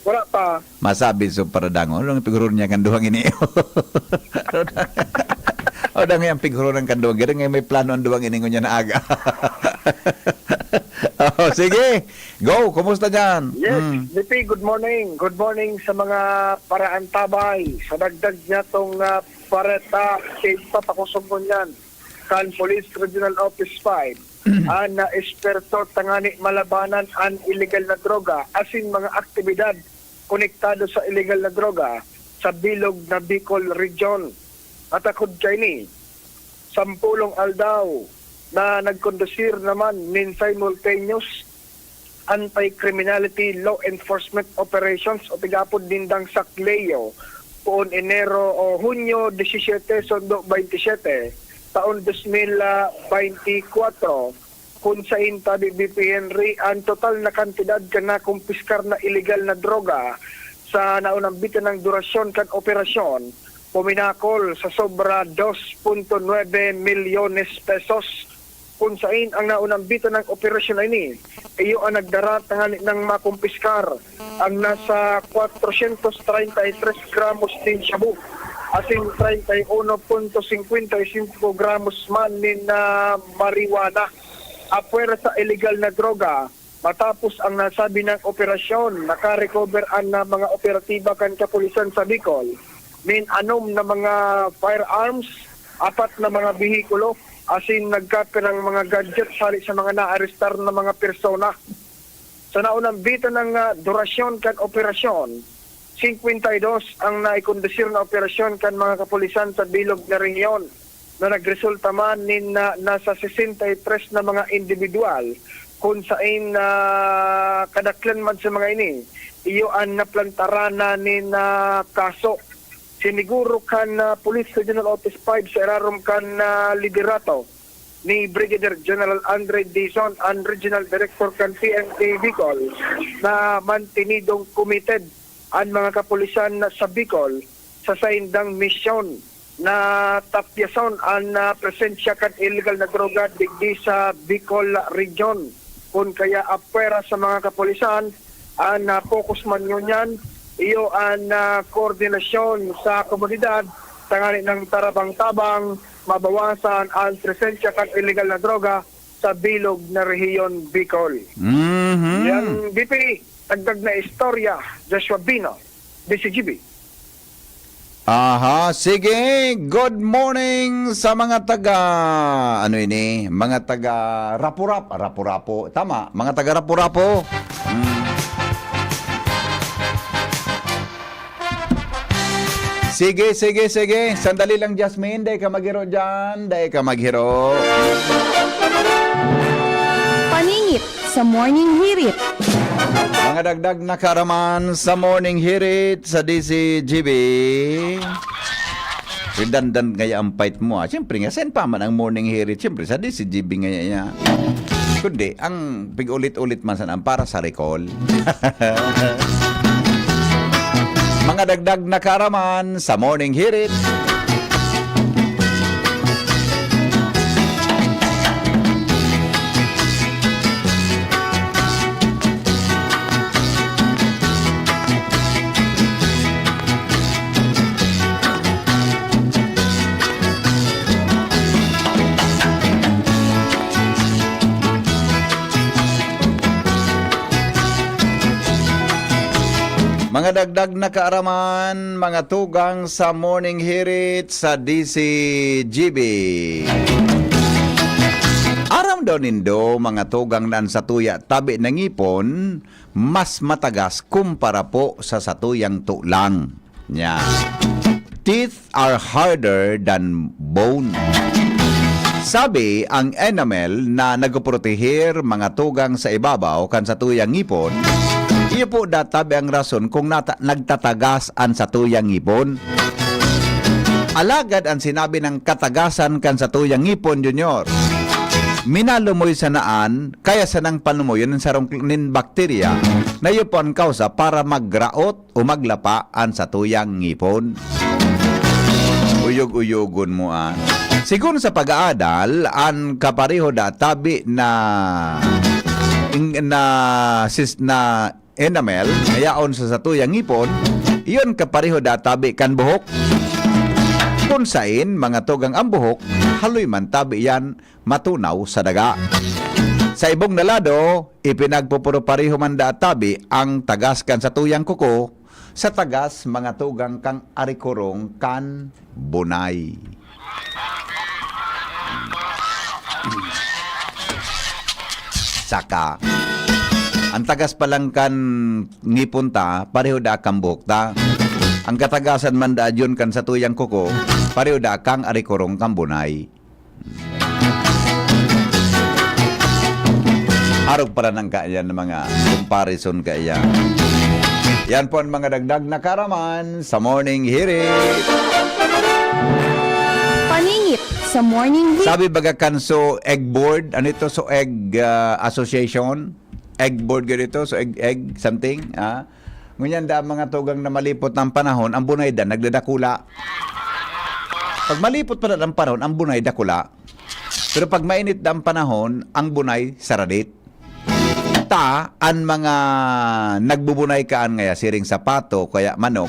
Wala pa. Masabi so paradang. Ano ang piguro niya kan duwang ini? O, dang yang piguro ng kan duwang. Ganun nga may plano ang duwang ini ngunyan na aga. Oh, sige. Go. Kumusta dyan? Yes, Mm. D P, good morning. Good morning sa mga paraantabay. Sa dagdag niya tong, ah, pareta, sa papakusog mo niyan, kan Police Regional Office five, an, ah, eksperto tangani malabanan an iligal na droga asin mga aktibidad konektado sa iligal na droga sa bilog na Bicol Region. Matakod kaini, sampolong aldaw na nagkondusir naman nin simultaneous anti-criminality law enforcement operations o tigapod nindang SACLEO, poon Enero o Hunyo disisiyete, sundo baynte siyete, taon dos mil baynte kwatro, kun sain tabi, B P Henry, ang total na kantidad kan nakumpiskar na iligal na droga sa naunambitan nang durasyon kan operasyon puminakol sa sobra dos punto nuebe milyones pesos. Kun sain ang naunambitan nang operasyon na ini, iyo ang nagdara tanganing makumpiskar ang nasa kwatrosyentos treinta y tres gramos nin shabu asin treinta y uno punto singkwenta y singko gramos man nin, ah, marijuana. Apwera sa iligal na droga, matapos ang nasabi nang operasyon, nakarecover an, ah, mga operatiba kan kapulisan sa Bicol nin anom na mga firearms, apat na mga behikulo, asin nagkapirang mga gadget hali sa mga naarestar na mga persona. Sa naunambitan nang, ah, durasyon kan operasyon, singkwenta y dos ang naikondusir na operasyon kan mga kapulisan sa bilog na rehiyon, na nagresulta man nin, ah, nasa sesenta y tres na mga indibidwal, kun sain, ah, kadaklan man sa mga ini, iyo an naplantaran na nin, ah, kaso. Siniguro kan, ah, Police Regional Office five sa irarom kan, ah, liderato ni Brigadier General Andre Dizon, an Regional Director kan P N P Bicol, na mantenidong committed an mga kapulisan sa Bicol sa saindang misyon na tapyason an, ah, presensya kan iligal na droga digdi sa Bicol Region. Kun kaya apwera sa mga kapulisan, an, ah, focus man ngunyan, iyo an, ah, koordinasyon sa komunidad, tanganing tarabang-tabang mabawasan an presensya kan iligal na droga sa bilog na rehiyon Bicol. Mhm. Yan, B P. Dagdag na istorya, Joshua Bino, D C G B. Aha, sige. Good morning sa mga taga, ano ini? Mga taga Rapu-Rap-, Rapu-Rapu. Tama, mga taga Rapu-Rapu. Hmm. Sige, sige, sige. Sandali lang, Jasmine. Dai ka maghiro dyan. Dai ka maghiro. Paningit sa Morning Hirit. Mga dagdag na kaaraman sa Morning Hirit sa D C G B. Redundant ngaya ang fight mo, ah. Siyempre nga, saan pa man ang Morning Hirit? Siyempre, sa D C G B ngaya yan. Kundi, ang pig-ulit-ulit man sana para sa recall. Mga dagdag na kaaraman sa Morning Hirit. Mga dagdag na kaaraman, mga tugang sa Morning Hirit sa D C G B. Aram daw nindo, mga tugang, na an satuya tabi na ngipon, mas matagas kumpara po sa satuyang tulang. Nya, teeth are harder than bone. Sabi, ang enamel na nagpoprotehir mga tugang sa ibabaw kan satuyang ngipon, iyo po databi ang rason kung nata-, nagtatagas an satuyang ngipon. Alagad an sinabi ng katagasan kan satuyang ngipon, Junior, minalumoy sanaan, kaya sanang palumoyon nin sarong kl-, nin bakterya na iyo po ang kausa para magraot o maglapa an satuyang ngipon. Uyog-uyogon mo, ah. Sigon sa pag-aadal, an kapareho databi na, ing-, na sis-, na enamel na yaon sa satuyang ngipon, iyon kapareho databi kan buhok. Kun sain, mga tugang, ang buhok, haloy man tabi yan matunaw sa daga. Sa ibong na lado, ipinagpupurupareho man da tabi ang tagas kan satuyang kuko sa tagas, mga tugang, kang arikurong kan bunay. Saka, ang tagas pa lang kan ngipon ta, pareho da kang buhok ta. Ang katagasan man da adyon kan satuyang kuko, pareho da kang arikurong kan bunay. Arog pala ng kaiyan ng mga comparison kaiyan. Yan po ang mga dagdag na kaaraman sa Morning Hirit. Paningit sa Morning Hirit. Sabi baga kan so egg board, ano ito, so egg, ah, association? Egg board ganito, so egg, egg something, ah. Ngunyan da ang mga tugang na malipot na ang panahon, ang bunay da nagdadakula. Pag malipot pa na ang panahon, ang bunay dakula. Pero pag mainit na ang panahon, ang bunay saradit. Ta, an mga nagbubunay kaan ngaya siring sa pato, kaya manok,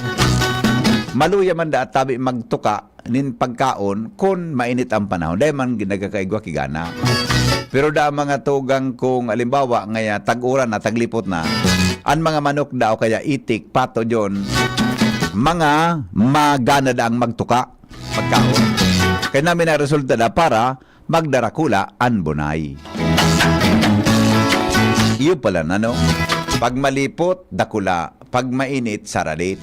maluya man da at tabi magtuka nin pagkaon kun mainit ang panahon. Dai man nagkakaigwa ki gana. Pero da ang mga tugang kung alimbawa ngaya tag-uran na, taglipot na, an mga manok da o kaya itik, pato, dyon, mga magana da ang magtuka, magkaon. Kaya namin na resulta na para magdarakula an bunay. Iyo pala na, no? Pag malipot, dakula. Pag mainit, saradit.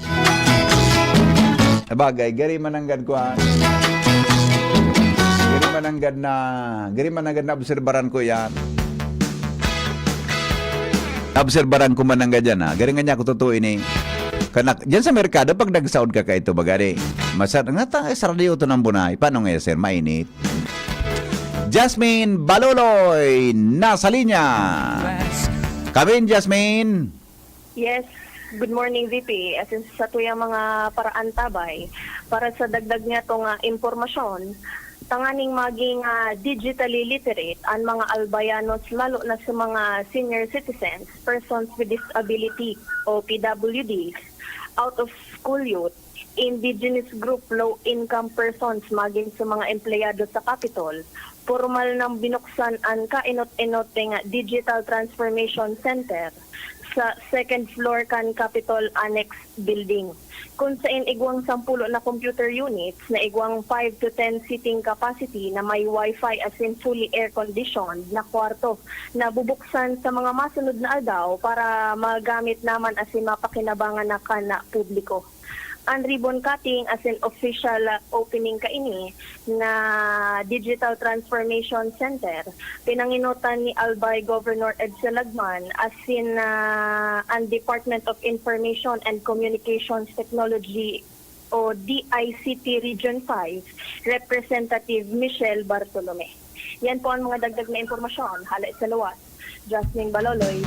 Sabagay, gari mananggad ko, ah. Gari mananggad na, gari mananggad na obserbaran ko yan. Obserbaran ko mananggad yan, ah. Gari nga niya ako totoo ini. Kanak-, dyan sa merkado, pag nagsaod ka kaito, bagari. Masar-, nga ta-, sarado to ng bunay. Paano nga, sir? Mainit. Jasmine Baloloy, nasa linya. Kamin, Jasmine. Yes. Good morning, V P. As in, sa tuyang mga paraan tabay, para sa dagdag niya to nga impormasyon, tanganing maging, ah, digitally literate an mga Albayanos, lalo na sa mga senior citizens, persons with disability o P W Ds, out of school youth, indigenous group, low-income persons, magin sa mga empleyado sa Capitol, pormal nang binuksan an kainot-inot nga Digital Transformation Center sa second floor kan Capitol Annex Building, kun sain igwang sampulo na computer units na igwang five to ten seating capacity na may wifi asin fully air-conditioned na kwarto na bubuksan sa mga masunod na aldaw para magamit naman asin mapakinabangan na kan publiko. An ribbon cutting asin official opening kaini na Digital Transformation Center, pinangenotan ni Albay Governor Edsel Lagman asin, ah, an Department of Information and Communications Technology o D I C T Region five Representative Michelle Bartolome. Yan po ang mga dagdag na impormasyon. Hala sa luwas, Jasmine Baloloy.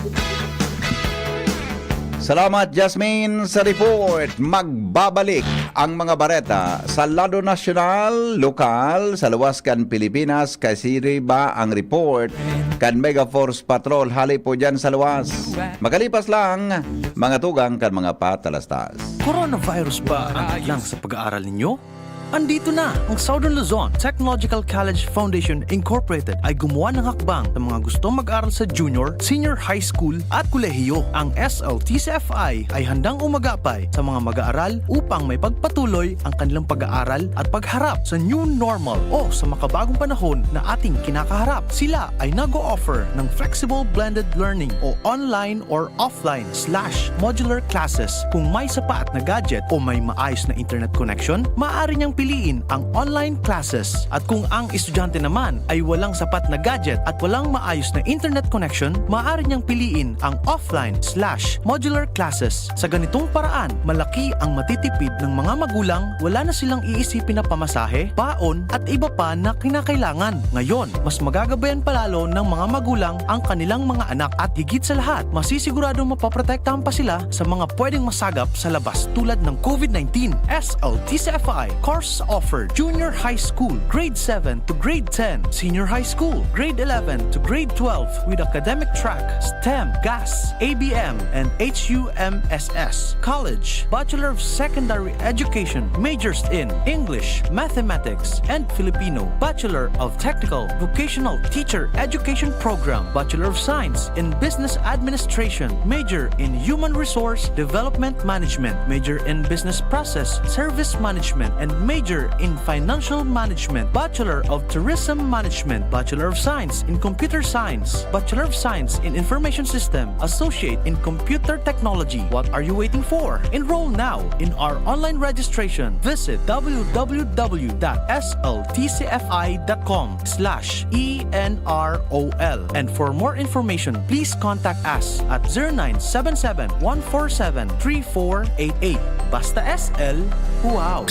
Salamat, Jasmine, sa report. Magbabalik ang mga bareta sa lado nasyonal, lokal, sa luwas kan Pilipinas. Kasiriba ang report kan Mega Force Patrol. Hali po dyan sa luwas. Makalipas lang, mga tugang kan mga patalastas. Coronavirus ba ang hadlang sa pag-aaral ninyo? Andito na ang Southern Luzon Technological College Foundation Incorporated ay gumawa ng hakbang sa mga gustong mag-aral sa junior, senior high school at kolehiyo. Ang S L T C F I ay handang umagapay sa mga mag-aaral upang may pagpatuloy ang kanilang pag-aaral at pagharap sa new normal o sa makabagong panahon na ating kinakaharap. Sila ay nag-o-offer ng flexible blended learning o online or offline slash modular classes. Kung may sapat na gadget o may maayos na internet connection, maaari niyang piliin ang online classes. At kung ang estudyante naman ay walang sapat na gadget at walang maayos na internet connection, maaari niyang piliin ang offline slash modular classes. Sa ganitong paraan, malaki ang matitipid ng mga magulang, wala na silang iisipin na pamasahe, baon, at iba pa na kinakailangan. Ngayon, mas magagabayan palalo ng mga magulang ang kanilang mga anak at higit sa lahat, masisiguradong mapoprotektahan pa sila sa mga pwedeng masagap sa labas tulad ng COVID nineteen. S L T C F I, course offered, junior high school, grade seven to grade ten, senior high school, grade eleven to grade twelve with academic track, STEM, GAS, A B M, and H U M S S. College, Bachelor of Secondary Education, majors in English, Mathematics, and Filipino. Bachelor of Technical Vocational Teacher Education Program, Bachelor of Science in Business Administration, major in Human Resource Development Management, major in Business Process Service Management, and major in Financial Management, Bachelor of Tourism Management, Bachelor of Science in Computer Science, Bachelor of Science in Information System, Associate in Computer Technology. What are you waiting for? Enroll now in our online registration. Visit w w w dot s l t c f i dot com slash e n r o l. And for more information, please contact us at zero nine seven seven, one four seven, three four eight eight. Basta S L, wow!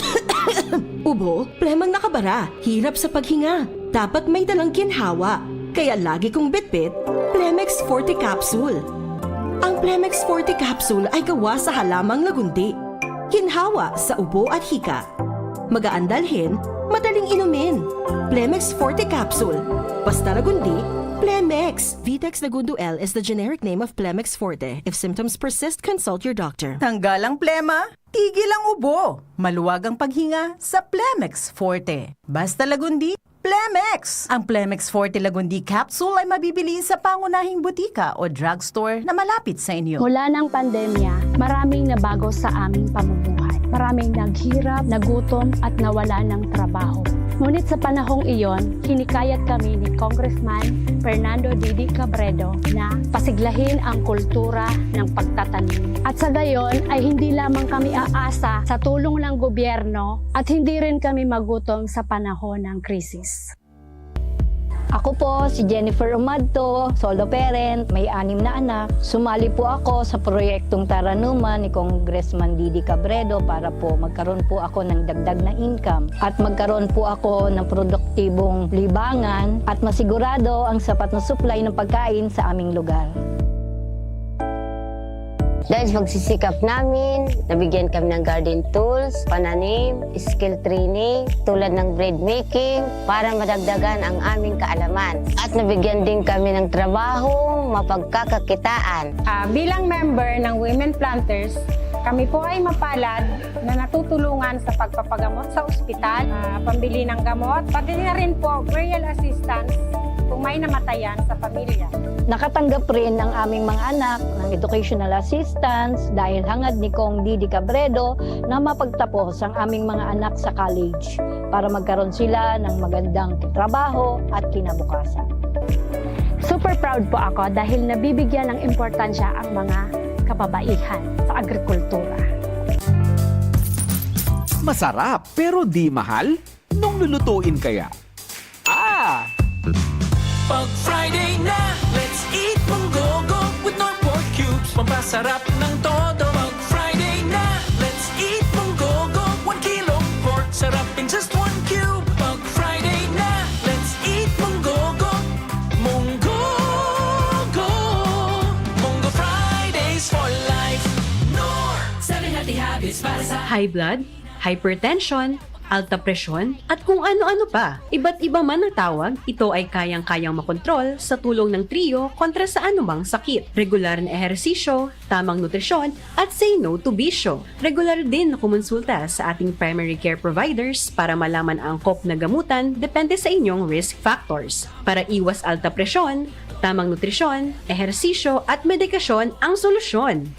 Ubo, plemang nakabara, hirap sa paghinga. Dapat may dalang ginhawa. Kaya lagi kong bitbit, Plemex Forte Capsule. Ang Plemex Forte Capsule ay gawa sa halamang lagundi. Ginhawa sa ubo at hika. Magaan dalhin, madaling inumin. Plemex Forte Capsule. Basta lagundi, Plemex. Vitex Lagundo L is the generic name of Plemex Forte. If symptoms persist, consult your doctor. Tanggal ang plema, tigil ang ubo. Maluwag ang paghinga sa Plemex Forte. Basta lagundi, Plemex! Ang Plemex Forte Lagundi Capsule ay mabibili sa pangunahing butika o drugstore na malapit sa inyo. Mula ng pandemya, maraming nabago sa aming pamumuhay. Maraming naghirap, nagutom at nawala ng trabaho. Ngunit sa panahong iyon, hinikayat kami ni Congressman Fernando Didi Cabredo na pasiglahin ang kultura ng pagtatanim. At sa gayon ay hindi lamang kami aasa sa tulong ng gobyerno at hindi rin kami magutom sa panahon ng krisis. Ako po si Jennifer Umadto, solo parent, may anim na anak. Sumali po ako sa proyektong Taranuman ni Congressman Didi Cabredo para po magkaroon po ako ng dagdag na income at magkaroon po ako ng produktibong libangan at masigurado ang sapat na supply ng pagkain sa aming lugar. Dahil sa pagsisikap namin, nabigyan kami ng garden tools, pananim, skill training tulad ng bread making para madagdagan ang aming kaalaman. At nabigyan din kami ng trabahong mapagkakakitaan. Ah, bilang member ng Women Planters, kami po ay mapalad na natutulungan sa pagpapagamot sa ospital, ah, pambili ng gamot, pati na rin po burial assistance kung May namatayan sa pamilya. Nakatanggap rin ang aming mga anak ng educational assistance dahil hangad ni Cong Didi Cabredo na mapagtapos ang aming mga anak sa college para magkaroon sila ng magandang trabaho at kinabukasan. Super proud po ako dahil nabibigyan ng importansya ang mga kababaihan sa agrikultura. Masarap pero di mahal? Nung lulutuin kaya? Ah! Pag Friday na, let's eat munggogo with Knorr pork cubes. Pampasarap ng todo. Pag Friday na, let's eat munggogo. One kilong pork, sarap in just one cube. Pag Friday na, let's eat munggogo. Munggogo. Munggo Fridays for life. Knorr. Seven healthy habits para sa High blood, hypertension, alta presyon, at kung ano-ano pa. Iba't iba man ang tawag, ito ay kayang-kayang makontrol sa tulong ng Trio kontra sa anumang sakit. Regular na ehersisyo, tamang nutrisyon, at say no to bisyo. Regular din na kumonsulta sa ating primary care providers para malaman ang angkop na gamutan depende sa inyong risk factors. Para iwas alta presyon, tamang nutrisyon, ehersisyo, at medikasyon ang solusyon.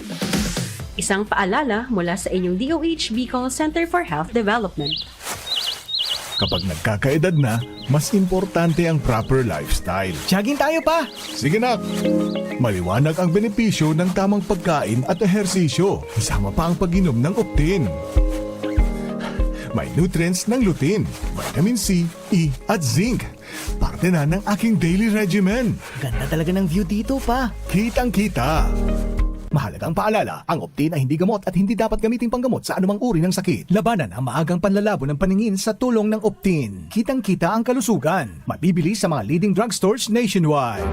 Isang paalala mula sa inyong DOH Bicol Center for Health Development. Kapag nagkakaedad na, mas importante ang proper lifestyle. Jogging tayo pa! Sige, nak! Maliwanag ang benepisyo ng tamang pagkain at ehersisyo, kasama pa ang pag-inom ng Optin. May nutrients ng lutein, vitamin C, E, at zinc. Parte na ng aking daily regimen. Ganda talaga ng view dito, pa. Kitang-kita. Mahalagang paalala, ang Optin ay hindi gamot at hindi dapat gamiting panggamot sa anumang uri ng sakit. Labanan ang maagang panlalabo ng paningin sa tulong ng Optin. Kitang-kita ang kalusugan. Mabibili sa mga leading drugstores nationwide.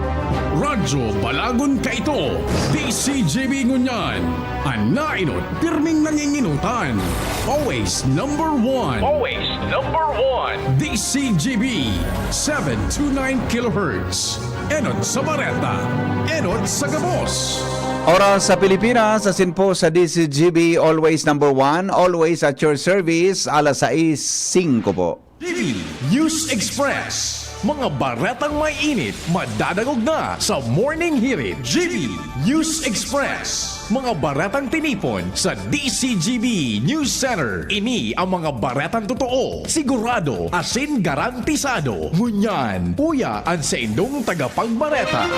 Radyo Balagon Kaito, DCGB ngunyan. An nainot, pirming nanginginutan. Always number one. Always number one. DCGB, seven two nine kilohertz. Enot sa bareta, enot sa gabos. Oras sa Pilipinas, asin po sa DCGB, always number one, always at your service, alas sais singko po. News Express. Mga baretang may init, madadangog na sa Morning Hirit. GB News Express. Mga baretang tinipon sa DCGB News Center. Ini ang mga baretang totoo, sigurado, asin garantisado. Ngunyan, uya an saindong tagapagbareta.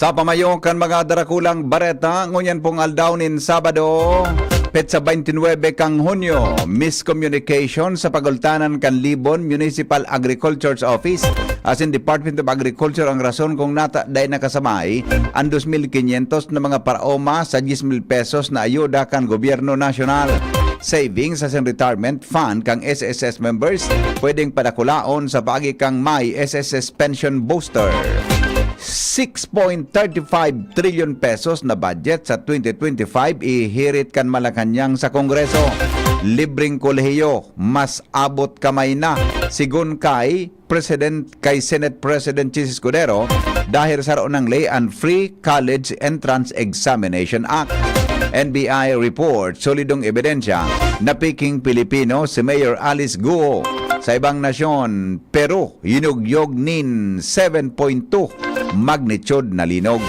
Sa pamayo kan mga darakulang bareta, ngunyan pong aldaw nin Sabado, petsa twenty-nine kan Hunyo, miscommunication sa pagultanan kan Libon Municipal Agriculture's Office asin Department of Agriculture ang rason kung nata dai nakasabay an dos mil kinyentos na mga paraoma sa dyes mil pesos na ayuda kan gobyerno nasyonal. Savings asin retirement fund kan S S S members pwedeng padakulaon sa paagi kan My S S S Pension Booster. Six point thirty-five trillion pesos na budget sa twenty twenty-five ihirit kan Malacañang sa Kongreso. Libreng kolehiyo, mas abot kamay na, sigon kay President, kay Senate President Chiz Escudero, dahil saro nang ley an Free College Entrance Examination Act. N B I report, solidong ebidensya na peking Pilipino si Mayor Alice Guo. Sa ibang nasyon, Peru, yinugyog nin seven point two magnitude na linog.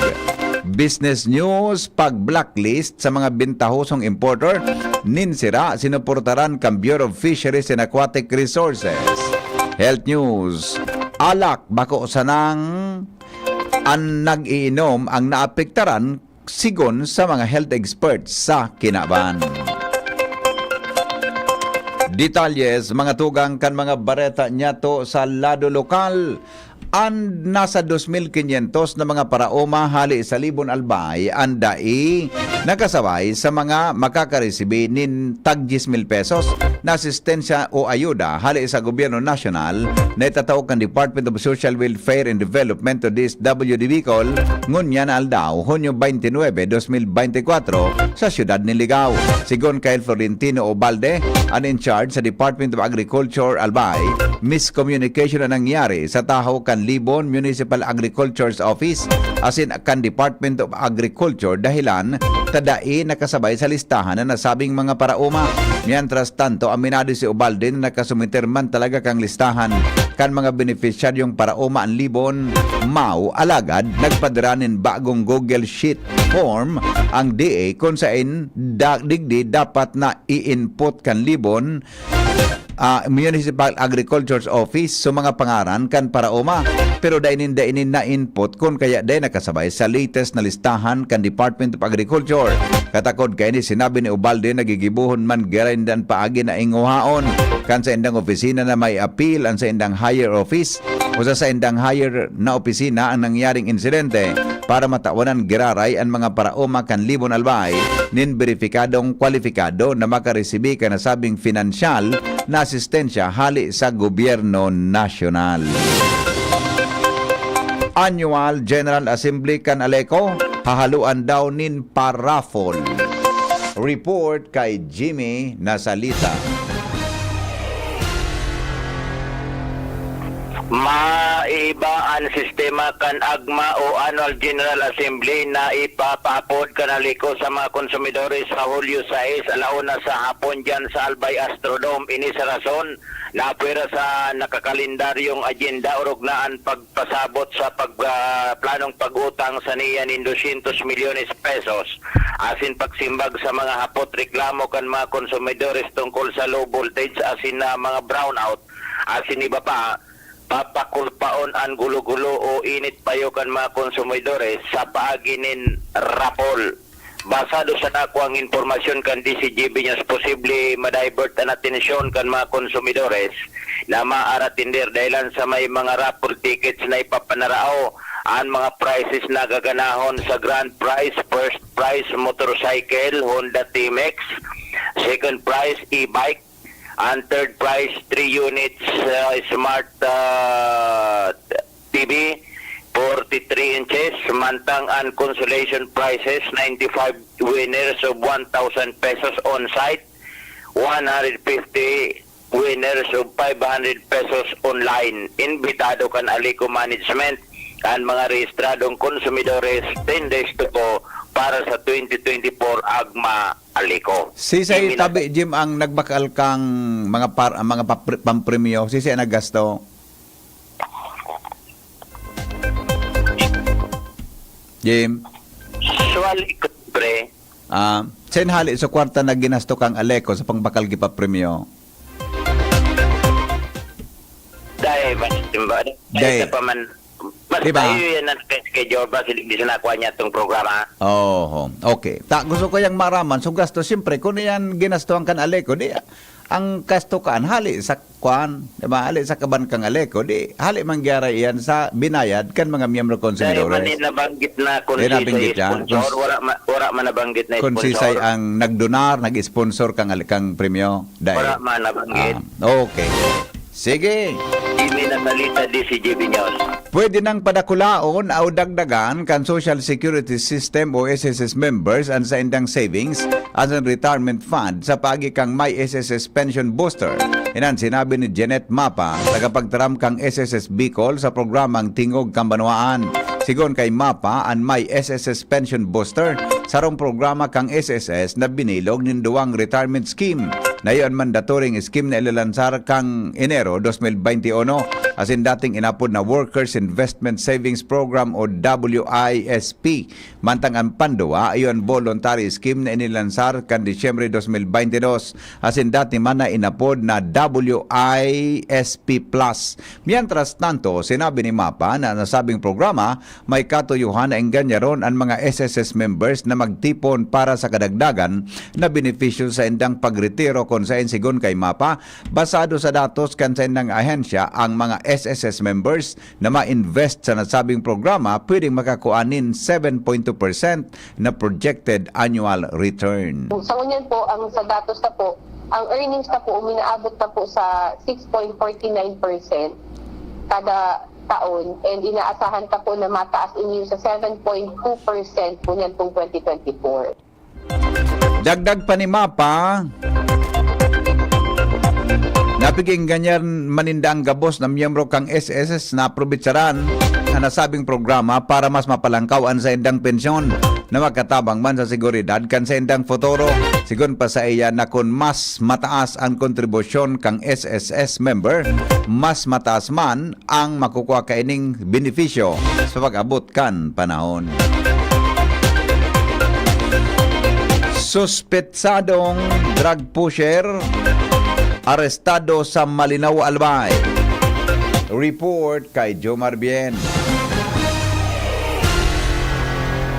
Business news, pag-blacklist sa mga bentahosong importer nin sira, sinuportaran kan Bureau of Fisheries and Aquatic Resources. Health news, alak, bako sanang an nag-iinom ang naapektaran, sigon sa mga health experts sa kinaban. Detalye sa mga tugang kan mga bareta niyato sa lado lokal. An nasa dos mil kinyentos na mga paraoma hale sa Libon Albay an dai nakasabay sa mga makakaresibi nin tag dyes mil pesos na asistensya o ayuda hale sa gobyerno nasyonal na itatao kan Department of Social Welfare and Development o D S W D Bicol ngunyan na aldaw, Hunyo twenty-nine, dos mil twenty-four, sa siyudad nin Ligao. Sigon kay Florentino Obalde, an in charge sa Department of Agriculture, Albay, miscommunication an nangyari sa tahaw kan Libon Municipal Agriculture's Office asin kan Department of Agriculture dahilan ta dai nakasabay sa listahan na nasabing mga paraoma. Mientras tanto, aminado si Ubalde na nakasumiter man talaga kang listahan kan mga benepisyaryong paraoma an Libon, Mao, alagad nagpadara nin bagong Google Sheet form ang D A kun saen da-, digdi dapat na i-input kan Libon, ah, Municipal Agriculture's Office sa mga pangaran kan paraoma, pero dai ninda ini na-input kun kaya dai nakasabay sa latest na listahan kan Department of Agriculture. Katakod kaini, sinabi ni Ubalde na gigibohon man giraray ninda an paagi na inguhaon kan saindang opisina na mai-apil an saindang higher office o sa saindang higher na opisina ang nangyaring insidente para matawanan giraray an mga paraoma kan Libon, Albay nin beripikadong kwalipikado na makaresibi kan nasabing pinansyal na asistensya hale sa gobyerno nasyonal. Annual General Assembly kan ALECO, hahaluan daw nin pa-raffle. Report kay Jimmy Nasalita. Maiba an sistema kan AGMA o Annual General Assembly na ipapaapod kan ALECO sa mga konsumidores sa Hulyo sais, ala una sa hapon, diyan sa Albay Astrodome. Ini sa rason na pwera sa nakakalendaryong agyenda orog na an pagpasabot sa pag-, ah, planong pag-utang sa niya nin dosyentos milyones pesos, asin pagsimbag sa mga hapot, reklamo kan mga konsumidores tungkol sa low voltage asin na mga brownout, asin iba pa, papakulpaon an gulo-gulo o init payo kan mga konsumidores sa paagi nin raffle. Basado sa nakuang impormasyon kan D C G B News, posible ma-divert an atensyon kan mga konsumidores na maaratender dahilan sa may mga raffle tickets na ipapanarao. An mga prizes na gaganahon sa grand prize, first prize, motorcycle, Honda T M X, second prize, e-bike, Ang third prize, three units, ah, smart, ah, T V, forty-three inches, mantang ang consolation prizes, ninety-five winners of one thousand pesos on site, one hundred fifty winners of five hundred pesos online. Imbitado kan ALECO Management ang mga rehistradong konsumidores, ten days to go para sa twenty twenty-four AGMA ALECO. Sisay, Jimmy, tabi, Jim, ang nagbakal kang mga par-, ang mga papre-, pampremyo? Sisay ang naggasto? Jim? Usually, pre. Ah, saen hali sa kwarta na ginasto kang ALECO sa pangbakal ki papremyo? Dai, mas, Dai. Dai pa man. Mas Di ba? Tayo yan ang schedule ba? Sila di sana kuha niya itong programa. Oo. Okay. Ta, gusto ko yang maraman. So, gasto, siyempre, kung yan ginastuhan kan ALECO, di, ang kastukaan, hali sa kwan, di ba? Hali sa kaban kang ALECO, di, hali mangyari yan sa binayad kan mga miyembro Dahil konsumidores. Man yung nabanggit na kung Di sisay nabanggit yan. sponsor, Kung s-, wala ma-, wala man nabanggit na kung sponsor. Sisay ang nagdonar, nag-sponsor kang ali-, kang premyo. Dai. Wala man nabanggit. Ah, okay. Sige. Jimmy Nasalita, D C G B News. Pwede nang padakulaon o dagdagan kan Social Security System o S S S members an saindang savings asin retirement fund sa paagi kang My S S S Pension Booster. Iyan sinabi ni Jeanette Mapa, tagapagtaram kang S S S Bicol sa programang Tingog kan Banwaan. Sigon kay Mapa, an My S S S Pension Booster, sarong programa kang S S S na binilog nin duwang retirement scheme na iyo an mandatory scheme na ilalansar kang Enero dos mil bente uno, asin dating inapod na Workers Investment Savings Program o W I S P. Mantang an panduwa, iyo an voluntary scheme na inilansar kan Disyembre dos mil bente dos, asin dati man na inapod na W I S P Plus. Mientras tanto, sinabi ni Mapa na nasabing programa may katuyohan na engganyaron an mga S S S members na magtipon para sa kadagdagan na benepisyo sa indang pagretiro, kun saen, sigon kay Mapa, basado sa datos kan saindang ahensya, ang mga S S S members na ma-invest sa nasabing programa pwedeng makakua nin seven point two percent na projected annual return. Sa ngunyan po, ang sa datos na po, ang earnings na po uminaabot na po sa six point forty nine percent kada taon, and inaasahan pa po na mataas ini sa seven point two percent po niyan pong twenty twenty-four. Dagdag pa ni Mapa, Napigingganyan maninda ang gabos na miyembro kan S S S na aprobitsaran ang nasabing programa para mas mapalangkaw ang saindang pensyon na makatabang man sa seguridad kan saindang futuro. Sigon pa sa iya na kun mas mataas ang kontribusyon kan S S S member, mas mataas man ang makukua kaining benepisyo sa pag-abot kan panahon. Suspetsadong drug pusher arestado sa Malinao, Albay. Report kay Jomar Bien.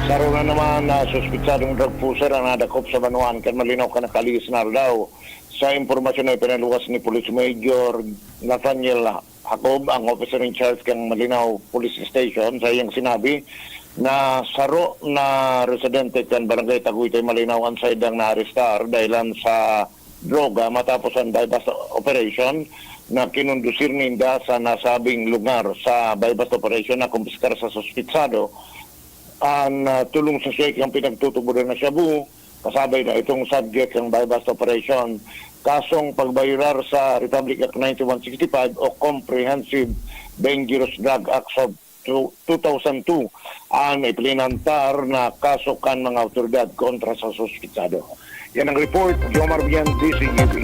Saro na naman na suspetsadong drug pusher ang nadakop sa banwaan kan Malinao kan nakalihis na aldaw. Sa impormasyon na ipinaluwas ni Police Major Nathaniel Jacob, ang officer in charge kan Malinao Police Station, sa iyang sinabi na saro na residente kan Barangay Tagoytoy, Malinao, ang saindang naarestar dahilan sa droga matapos ang buy-bust operation na kinondusir ninda sa nasabing lugar. Sa buy-bust operation, nakumpiskar sa suspitsado ang ah, tulong sa siyay kan pinagtutubodan na shabu, kasabay na itong subject ng buy-bust operation. Kasong pagbayolar sa Republic Act ninety-one sixty-five o Comprehensive Dangerous Drug Acts of two- two thousand two ang ipinantar na kaso kan mga awtoridad kontra sa suspitsado. Yan ang report, Jomar Bian, D C U B.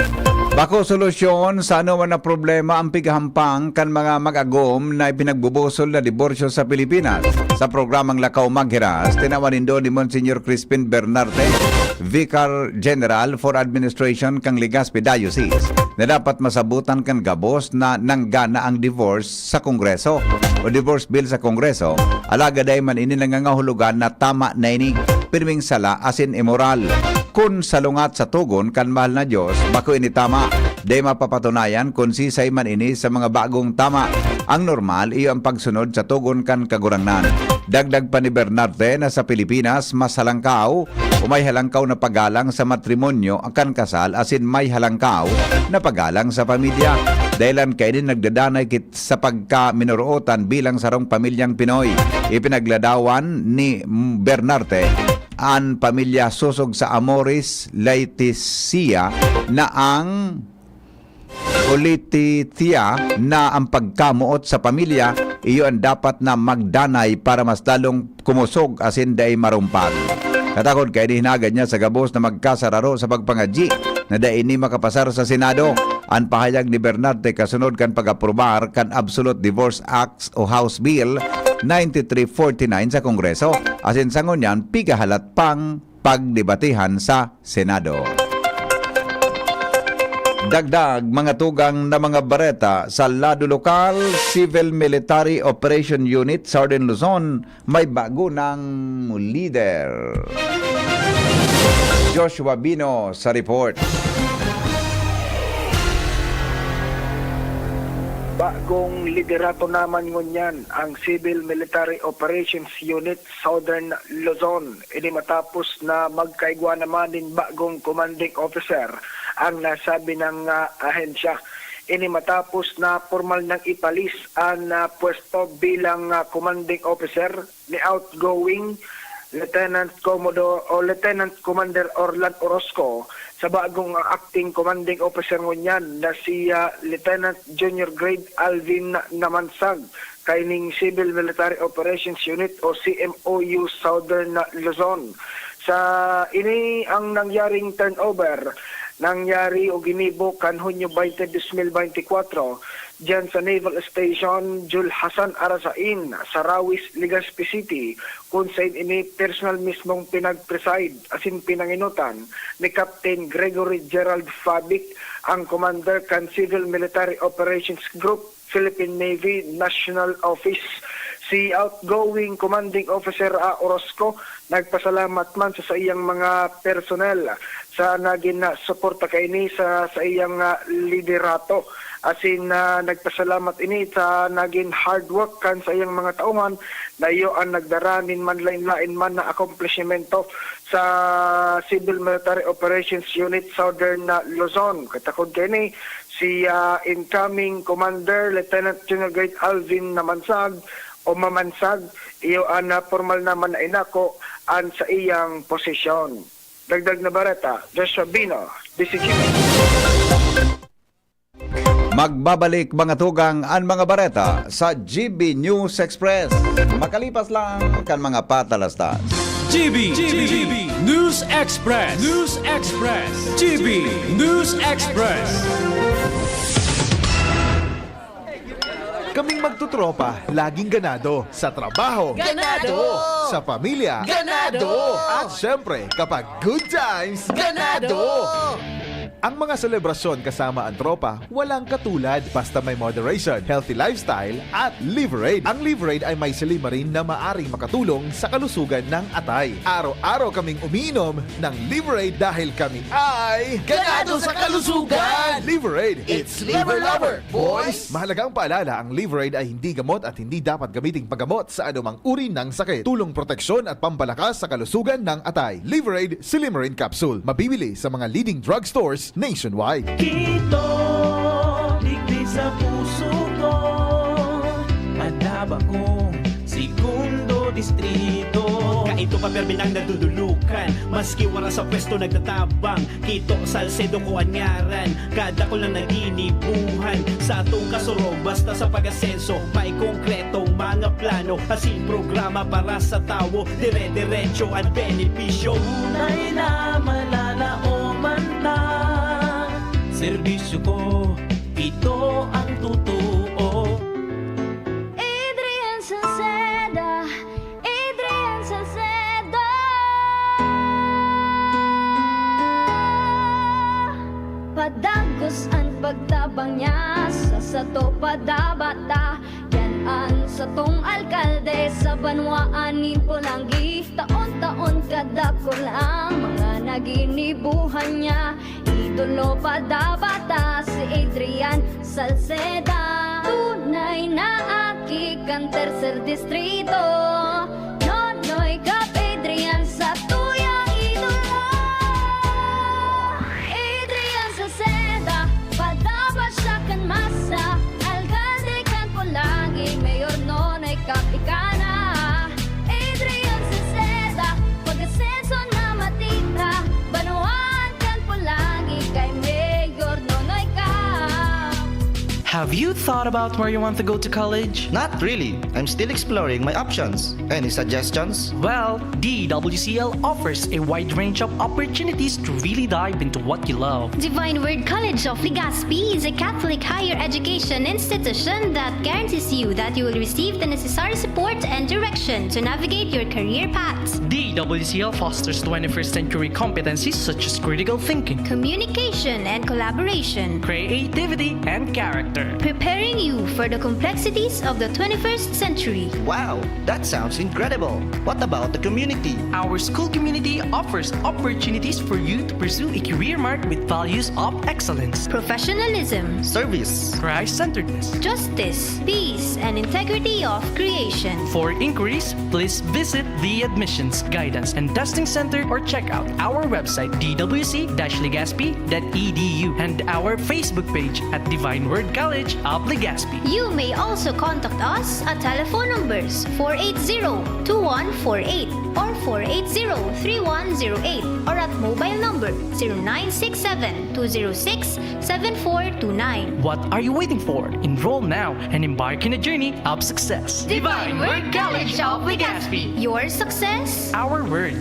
Bako solusyon sa anoman na problema ang pighahampang kan mga mag-agom na ipinagbubusol na diborsyo sa Pilipinas. Sa programang Lakaw Maghiras, tinawan nindo ni Monsignor Crispin Bernarte, Vicar General for Administration kan Legazpi Diocese, na dapat masabutan kan gabos na nanggana ang divorce sa Kongreso o divorce bill sa Kongreso, alagad dai man ini nangangahulugan na tama na ini, pirming sala asin imoral. Kun salungat sa togon kan mahal na Dios, bako ini tama. Dai mapapatunayan kun sisay man ini sa mga bagong tama. Ang normal iyo ang pagsunod sa togon kan Kagurangnan. Dagdag pa ni Bernarte na sa Pilipinas, mas halangkaw o may halangkaw na paggalang sa matrimonyo kan kasal asin may halangkaw na paggalang sa pamilya. Dahilan kaini nagdadanay kit sa pagkaminorootan bilang sarong pamilyang Pinoy. Ipinagladawan ni Bernarte an pamilya sosog sa Amoris Laetitia na ang o Laetitia na ang pagkamoot sa pamilya, iyo an dapat na magdanay para mas lalong kumosog asin dai marumpag. Katakod kaini hinagad niya sa gabos na magkasararo sa pagpangadyi na dai ini makapasar sa Senado. An pahayag ni Bernarte kasunod kan pag-aprobar kan Absolute Divorce Act o House Bill ninety-three forty-nine sa Kongreso, asin sa ngunyan pigahalat pang pagdebatehan sa Senado. Dagdag mga tugang na mga bareta sa lado lokal, Civil Military Operation Unit Southern Luzon may bago ng lider. Joshua Bino sa report. Bagong liderato naman ngunyan ang Civil Military Operations Unit Southern Luzon. Ini matapos na magkaigwa naman nin bagong commanding officer ang nasabi ng ah, ahensya. Ini matapos na pormal nang ipalis ang ah, pwesto bilang ah, commanding officer ni outgoing Lieutenant Commodore o Lieutenant Commander Orlan Orozco sa bagong acting commanding officer ngunyan na si ah, Lieutenant Junior Grade Alvin Namansag kaining Civil Military Operations Unit o C M O U Southern Luzon. Sa ini ang nangyaring turnover, nangyari o ginibo kan Hunyo twenty, dos mil beintikwatro, diyan sa Naval Station Jul Hasan Arasain, sa Rawis, Legazpi City, kun sain ini personal mismong pinag-preside asin pinanginutan ni Captain Gregory Gerald Fabic, ang commander kan Civil Military Operations Group, Philippine Navy National Office. Si outgoing commanding officer ah, Orozco nagpasalamat man sa saiyang mga personnel sa nagin na suporta kaini sa saiyang ah, liderato. Asin ah, nagpasalamat ini sa nagin hard work kan saiyang mga tauhan na iyo ang nagdara nin manlain-lain man na akomplishmento sa Civil Military Operations Unit Southern ah, Luzon. Katakod kaini, si ah, incoming Commander Lieutenant General Grade Alvin Namansag o Mamansag, iyo an ah, pormal naman na inako an sa iyang posisyon. Dagdag na bareta, Joshua Bino, D C G. Magbabalik, mga tugang, an mga bareta sa G B News Express. Makalipas lang kan mga patalastas. G B, G B News Express. News Express. G B News Express. Kaming magtutropa, laging ganado. Sa trabaho. Ganado. Sa pamilya. Ganado. At syempre, kapag good times, ganado. Ang mga selebrasyon kasama ang tropa, walang katulad basta may moderation, healthy lifestyle, at Liverade. Ang Liverade ay may silymarin na maaring makatulong sa kalusugan ng atay. Araw-araw kaming umiinom ng Liverade dahil kami ay ganado sa kalusugan! Liverade, it's Liver Lover, boys! Mahalagang paalala, ang Liverade ay hindi gamot at hindi dapat gamiting paggamot sa anumang uri ng sakit. Tulong, proteksyon at pampalakas sa kalusugan ng atay. Liverade Silymarin Capsule. Mabibili sa mga leading drugstores nationwide. Kito, digdi sa puso ko, madaba kong segundo distrito. Kaito pa permi nang nadudulukan, maski wara sa pwesto nagtatabang. Kito, Salcedo ko an ngaran, kadakul na naginibuhan. Sa atong kasurog, basta sa pag-asenso, may konkretong mga plano. Asin programa para sa tawo, dire-diretso an benepisyo. Tunay na malalaoman ta, serbisyo ko, ito ang totoo. Adrian Salceda, Adrian Salceda. Padagos an pagtabang niya sa sato, padabata. Yan an satong alkalde sa banwaan nin Polangui. Taon-taon kadakul ang mga naginibuhan niya. Idolo pa dapat ta si Adrian Salceda. Tunay na aki kan Tercer Distrito. Nonoy Cap Adrian sa tuyang idolo. Adrian Salceda, padaba siya kan masa. Alkalde kan Polangui, Mayor Nonoy Cap ika na. Adrian Salceda, pag-asenso na matita. Banwaan kan Polangui kay Mayor Nonoy Cap. Have you thought about where you want to go to college? Not really. I'm still exploring my options. Any suggestions? Well, D W C L offers a wide range of opportunities to really dive into what you love. Divine Word College of Legazpi is a Catholic higher education institution that guarantees you that you will receive the necessary support and direction to navigate your career path. D W C L fosters twenty-first century competencies such as critical thinking, communication and collaboration, creativity and character, preparing you for the complexities of the twenty-first century. Wow, that sounds incredible. What about the community? Our school community offers opportunities for you to pursue a career marked with values of excellence, professionalism, service, Christ-centeredness, justice, peace, and integrity of creation. For inquiries, please visit the Admissions, Guidance, and Testing Center or check out our website, d w c dash legazpi dot e d u, and our Facebook page at Divine Word College of Legazpi. You may also contact us at telephone numbers four eight zero, two one four eight or four eight zero, three one zero eight, or at mobile number zero nine six seven, two zero six, seven four two nine. What are you waiting for? Enroll now and embark in a journey of success. Divine Word College of Legazpi. Your success, our word.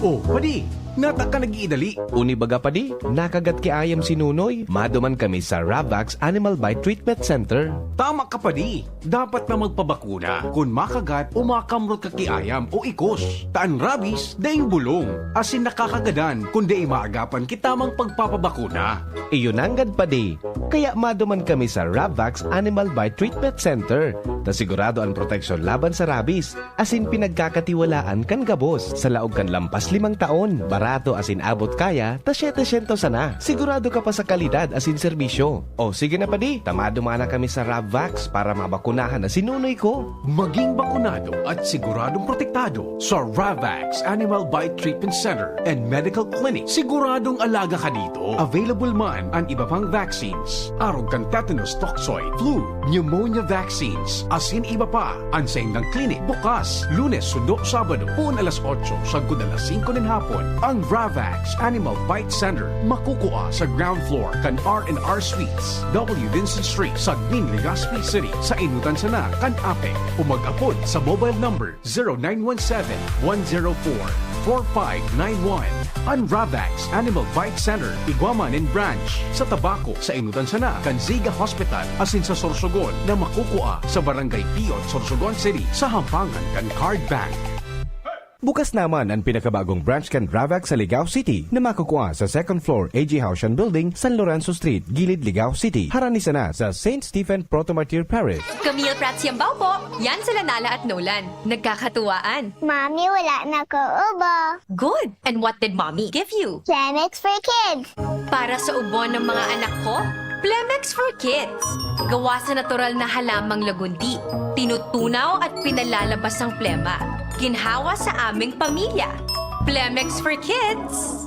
Oh, padi, nata ka nag-iidali. Uni baga, padi, nakagat ki ayam si Nunoy. Maduman kami sa Ravax Animal Bite Treatment Center. Tama ka, padi. Dapat na magpabakuna kun makagat o makamrot ka ki ayam o ikos. Ta an rabies daing bulong, asin nakakagadan kun dai maagapan ki tamang pagpapabakuna. Iyo nanggad, padi. Kaya maduman kami sa Ravax Animal Bite Treatment Center, ta sigurado an proteksyon laban sa rabies, asin pinagkakatiwalaan kan gabos. Sa laog kan lampas limang taon, barato asin abot kaya ta setecientos sana. Sigurado ka pa sa kalidad asin serbisyo. O sige na, padi, ta maduman na kami sa Ravvax para mabakunahan na si Nunoy ko. Maging bakunado at siguradong protektado sa Ravvax Animal Bite Treatment Center and Medical Clinic. Siguradong alaga ka dito. Available man an iba pang vaccines, arog kan tetanus toxoid, flu, pneumonia vaccines, asin iba pa. An saindang klinik bukas Lunes sundo Sabado, poon alas otso sagkod alas singko nin hapon. Ravax Animal Bite Center, makukua sa ground floor kan R and R Suites, W Vincent Street, Sagmin, Legazpi City, sa Inutan sana kan Ape, o mag-apod sa mobile number zero nine one seven, one zero four, four five nine one. An Ravax Animal Bite Center, igwa man nin branch sa Tabaco, sa Inutan sana kan Ziga Hospital, asin sa Sorsogon na makukua sa Barangay Piot, Sorsogon City, sa Hampangan kan Card Bank. Bukas naman an pinakabagong branch kan Ravax sa Ligao City na makukua sa second floor A G Haushan Building, San Lorenzo Street, Gilid, Ligao City. Harani sana sa Saint Stephen Proto-Martyr Parish. Camille Prats Yambao po. Yan sila Nala at Nolan. Nagkakatuwaan. Mami, wala na ko ubo. Good. And what did Mommy give you? Plemex for Kids. Para sa ubo ng mga anak ko, Plemex for Kids. Gawa sa natural na halamang lagundi. Tinutunaw at pinalalabas ang plema. Ginhawa sa aming pamilya. Plemex for Kids.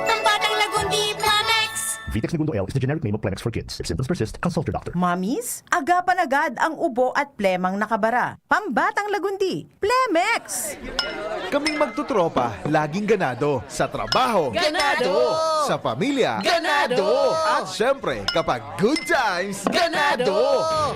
Ang batang lagundi, Plemex! Vitex Negundo L is the generic name of Plemex for Kids. If symptoms persist, consult your doctor. Mommies, agapan agad ang ubo at plemang nakabara. Pambatang lagundi, Plemex! Kaming magtutropa, laging ganado. Sa trabaho, Ganado! Sa pamilya, Ganado! At syempre, kapag good times, Ganado!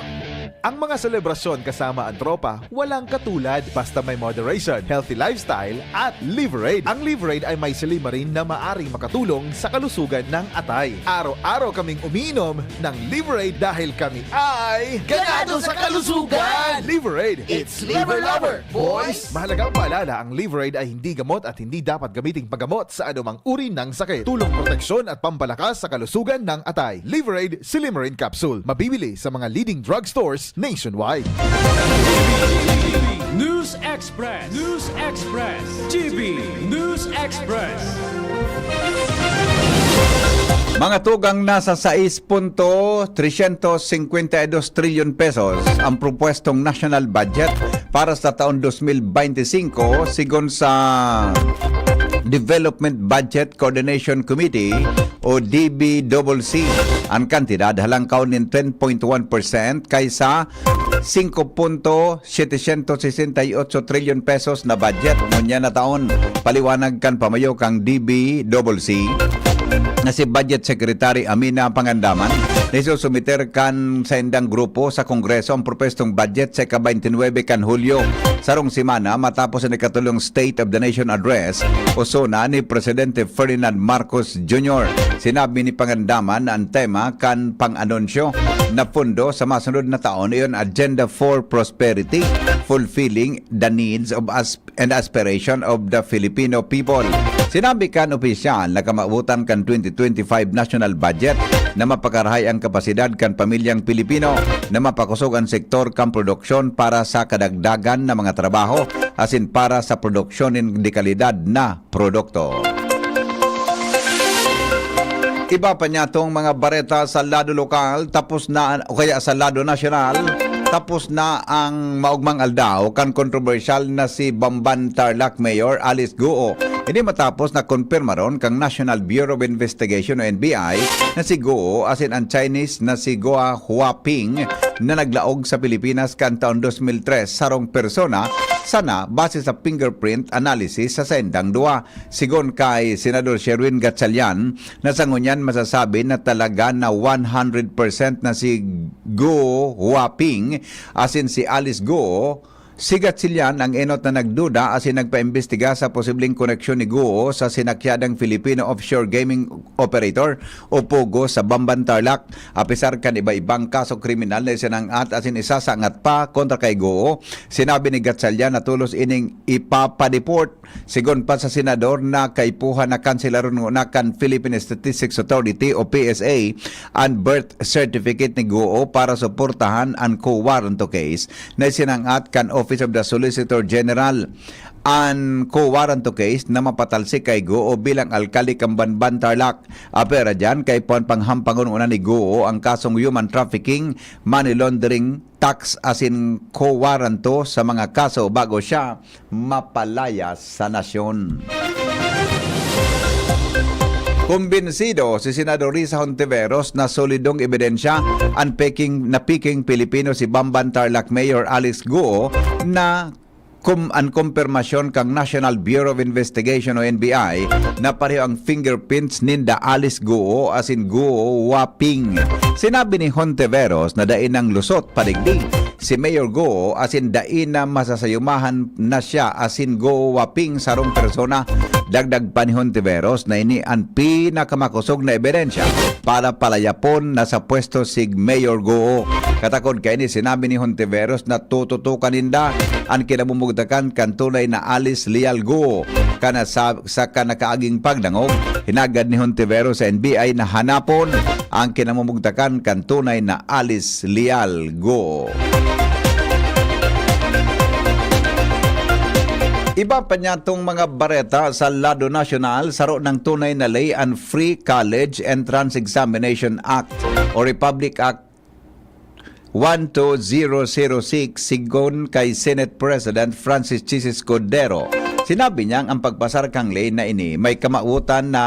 Ang mga selebrasyon kasama ang tropa, walang katulad basta may moderation, healthy lifestyle, at Liverade. Ang Liverade ay may silymarin na maaring makatulong sa kalusugan ng atay. Araw-araw kaming umiinom ng Liverade dahil kami ay Ganado sa kalusugan! Liverade, it's Liver Lover, boys! Mahalagang paalala, ang Liverade ay hindi gamot at hindi dapat gamiting paggamot sa anumang uri ng sakit. Tulong, proteksyon at pampalakas sa kalusugan ng atay. Liverade Silymarin Capsule. Mabibili sa mga leading drugstores nationwide. News Express. News Express. G B News Express. Mga tugang, nasa sais punto tresyentos singkwenta y dos trilyon pesos ang propwestong national budget para sa taon dos mil bente singko, sigon sa Development Budget Coordination Committee o D B C C. Ang kantidad halangkaw nin ten point one percent kaysa singko punto setecientos sesenta y ocho trilyon pesos na budget ngunyan na taon, paliwanag kan pamayo kan D B C C na si Budget Secretary Amina Pangandaman. Isusumiter kan saindang grupo sa Kongreso ang propwestong budget sa ika-bente nuebe kan Hulyo, sarong semana matapos an ikatulong State of the Nation Address o SONA ni Presidente Ferdinand Marcos Junior. Sinabi ni Pangandaman na an tema kan pang-anunsyo na pondo sa masunod na taon iyon, Agenda for Prosperity, Fulfilling the Needs of Asp-, and Aspiration of the Filipino People. Sinabi kan opisyal na kamawotan kan twenty twenty-five national budget na mapakarahay ang kapasidad kan pamilyang Pilipino, na mapakosog an sektor kan produksyon para sa kadagdagan na mga trabaho asin para sa produksyon nin dekalidad na produkto. Iba pa niyatong mga bareta sa lado lokal, tapos na, o kaya sa lado nasyonal, tapos na ang maugmang aldaw kan kontrobersyal na si Bamban Tarlac Mayor Alice Guo. Ini matapos na konpirmaron kan National Bureau of Investigation o N B I na si Guo asin ang Chinese na si Guo Huaping na naglaog sa Pilipinas kan taon dos mil tres, sarong persona sana base sa fingerprint analysis sa saindang duwa. Sigon kay Senador Sherwin Gatchalian, na sa ngunyan masasabi na talaga na one hundred percent na si Guo Huaping asin si Alice Guo, si Gatchalian ang enot na nagduda asin nagpaimbestiga sa posibleng koneksyon ni Guo sa sinakyadang Filipino offshore gaming operator o POGO sa Bamban Tarlac. Apisar kan iba-ibang kaso kriminal na isinang-at asin isasangat pa kontra kay Guo, sinabi ni Gatchalian na tolos ining ipapadeport. Sigon pa sa senador na kaipuhan na kanselaron ngona kan Philippine Statistics Authority o P S A an birth certificate ni Guo para suportahan an co-warranto case na isinang-at kan Office of the Solicitor General. An co-warranto case na mapatalsik kay Guo bilang alkalde kan Bamban Tarlac. Apwera diyan, kaipuhan pang hampangon ngona ni Guo ang kasong human trafficking, money laundering, tax asin co-warranto sa mga kaso bago siya mapalayas sa nasyon. Kumbinsido si Senador Risa Hontiveros na solidong ebidensya an peking, na peking Pilipino si Bamban Tarlac Mayor Alice Guo na kum-, an kumpirmasyon kan National Bureau of Investigation o N B I na pareho ang fingerprints ninda Alice Guo asin Guo Waping. Sinabi ni Hontiveros na dai nang lusot padigdi si Mayor Guo asin dai na masasayumahan na siya asin Guo Waping sarong persona. Dagdag pa ni Hontiveros na ini an pinakamakosog na ebidensya para palayapon na sa pwesto si Mayor Guo. Katakod kaini, sinabi ni Hontiveros na tututukan ninda an kinamumugtakan kan tunay na Alice Leal Guo. Kana sa, sa kanakaaging pagdangog, hinagad ni Hontiveros sa N B I na hanapon ang kinamumugtakan kan tunay na Alice Leal Guo. Iba pa niya tong mga bareta sa lado nasyonal, saro ng tunay na ley an Free College Entrance Examination Act o Republic Act one two zero zero six, sigon kay Senate President Francis Chisis Cordero. Sinabi niyang ang pagpasar kang ley na ini may kamawotan na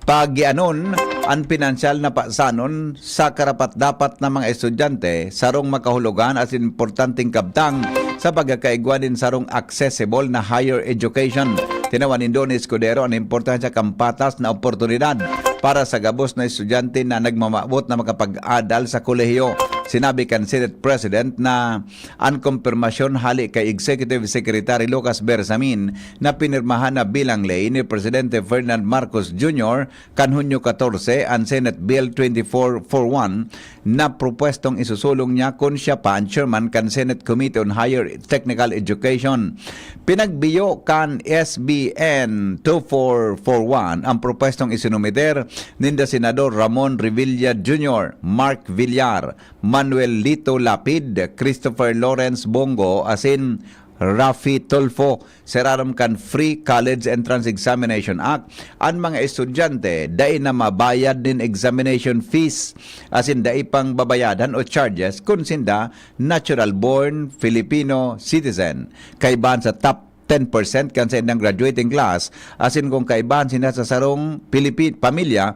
pagianon an pinansyal na pasanon sa karapat-dapat na mga estudyante, sarong makahulugan asin importanteng kabtang sa pagkakaigwa nin sarong accessible na higher education. Tinawan nindo ni Escudero an importansya kan patas na oportunidad para sa gabos na estudyante na nagmamawot na makapag-adal sa kolehiyo. Sinabi kan Senate President na an kumpirmasyon hali kay Executive Secretary Lucas Bersamin na pinirmahan na bilang ley ni Presidente Ferdinand Marcos Junior kan Hunyo katorse an Senate Bill twenty-four forty-one na propwestong isusulong niya kun siya pa an chairman kan Senate Committee on Higher Technical Education. Pinagbiyo kan S B N two four four one ang propwestong isinumiter ninda Senador Ramon Revilla Junior, Mark Villar, Manuel Lito Lapid, Christopher Lawrence Bongo asin Raffy Tulfo. Sa irarom kan Free College Entrance Examination Act, an mga estudyante dai na mabayad nin examination fees, asin dai pang babayadan o charges kun sinda natural-born Filipino citizen. Kaibahan sa top ten percent kan saindang graduating class, asin kung kaibahan sinda sa sarong Pilipi-, pamilya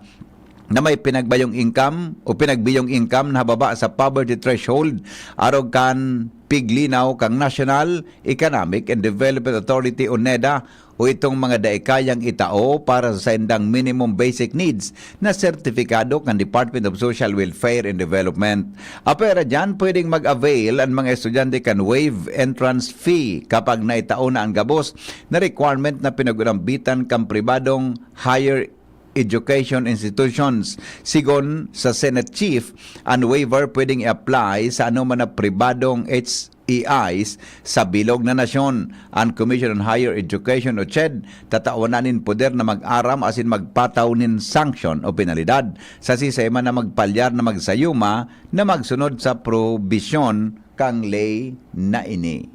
na may pinagbayong income o pinagbiyong income na hababa sa poverty threshold, arog kan piglinaw kan National Economic and Development Authority o NEDA, o itong mga dai kayang itao para sa saindang minimum basic needs na sertifikado kan Department of Social Welfare and Development. Apwera diyan, pwedeng mag-avail an mga estudyante kan waive entrance fee kapag naitao na ang gabos na requirement na pinag-ulambitan kan pribadong higher education institutions. Sigon sa Senate Chief, an waiver pwedeng i-apply sa anoman na pribadong H E Is sa bilog na nasyon. An Commission on Higher Education o CHED tatawan na nin poder na mag-aram asin magpataw nin sanction o penalidad sa sisay man na magpalyar na magsayuma na magsunod sa probisyon kan ley na ini.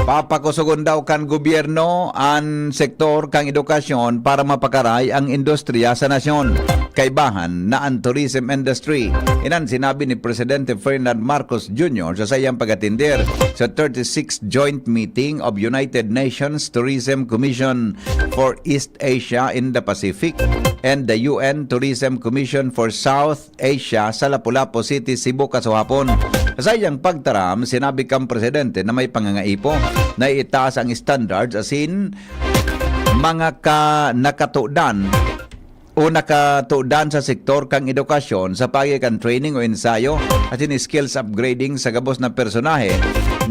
Papakusogon daw kan gobyerno an sektor kan edukasyon para mapakaray ang industriya sa nasyon. Kaibahan na an tourism industry. Inan sinabi ni Presidente Ferdinand Marcos Junior sa saiyang pag-atender sa thirty-sixth Joint Meeting of United Nations Tourism Commission for East Asia and the Pacific and the U N Tourism Commission for South Asia sa Lapu-Lapu City, Cebu, kasuhapon. Sa iyang pagtaram, sinabi kan presidente na may pangangaipo na itaas ang standards asin mga ka-, nakatudan o nakatudan sa sektor kan edukasyon sa paagi kan training o ensayo asin skills upgrading sa gabos na personahe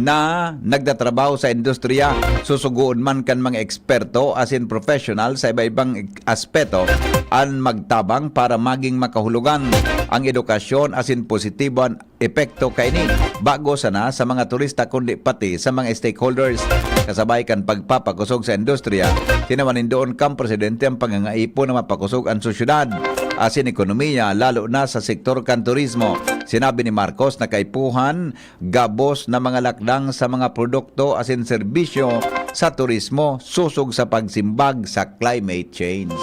na nagtatrabaho sa industriya. Susugoon man kan mga eksperto asin professional sa iba-ibang aspeto an magtabang para maging makahulugan ang edukasyon asin positibo an epekto kaini, bago sana sa mga turista kundi pati sa mga stakeholders. Kasabay kan pagpapakosog sa industriya, tinawan nin doon kan presidente ang pangangaipo na mapakosog an sosyedad asin ekonomiya, lalo na sa sektor kan turismo. Sinabi ni Marcos na kaipuhan gabos na mga lakdang sa mga produkto asin serbisyo sa turismo sosog sa pagsimbag sa climate change.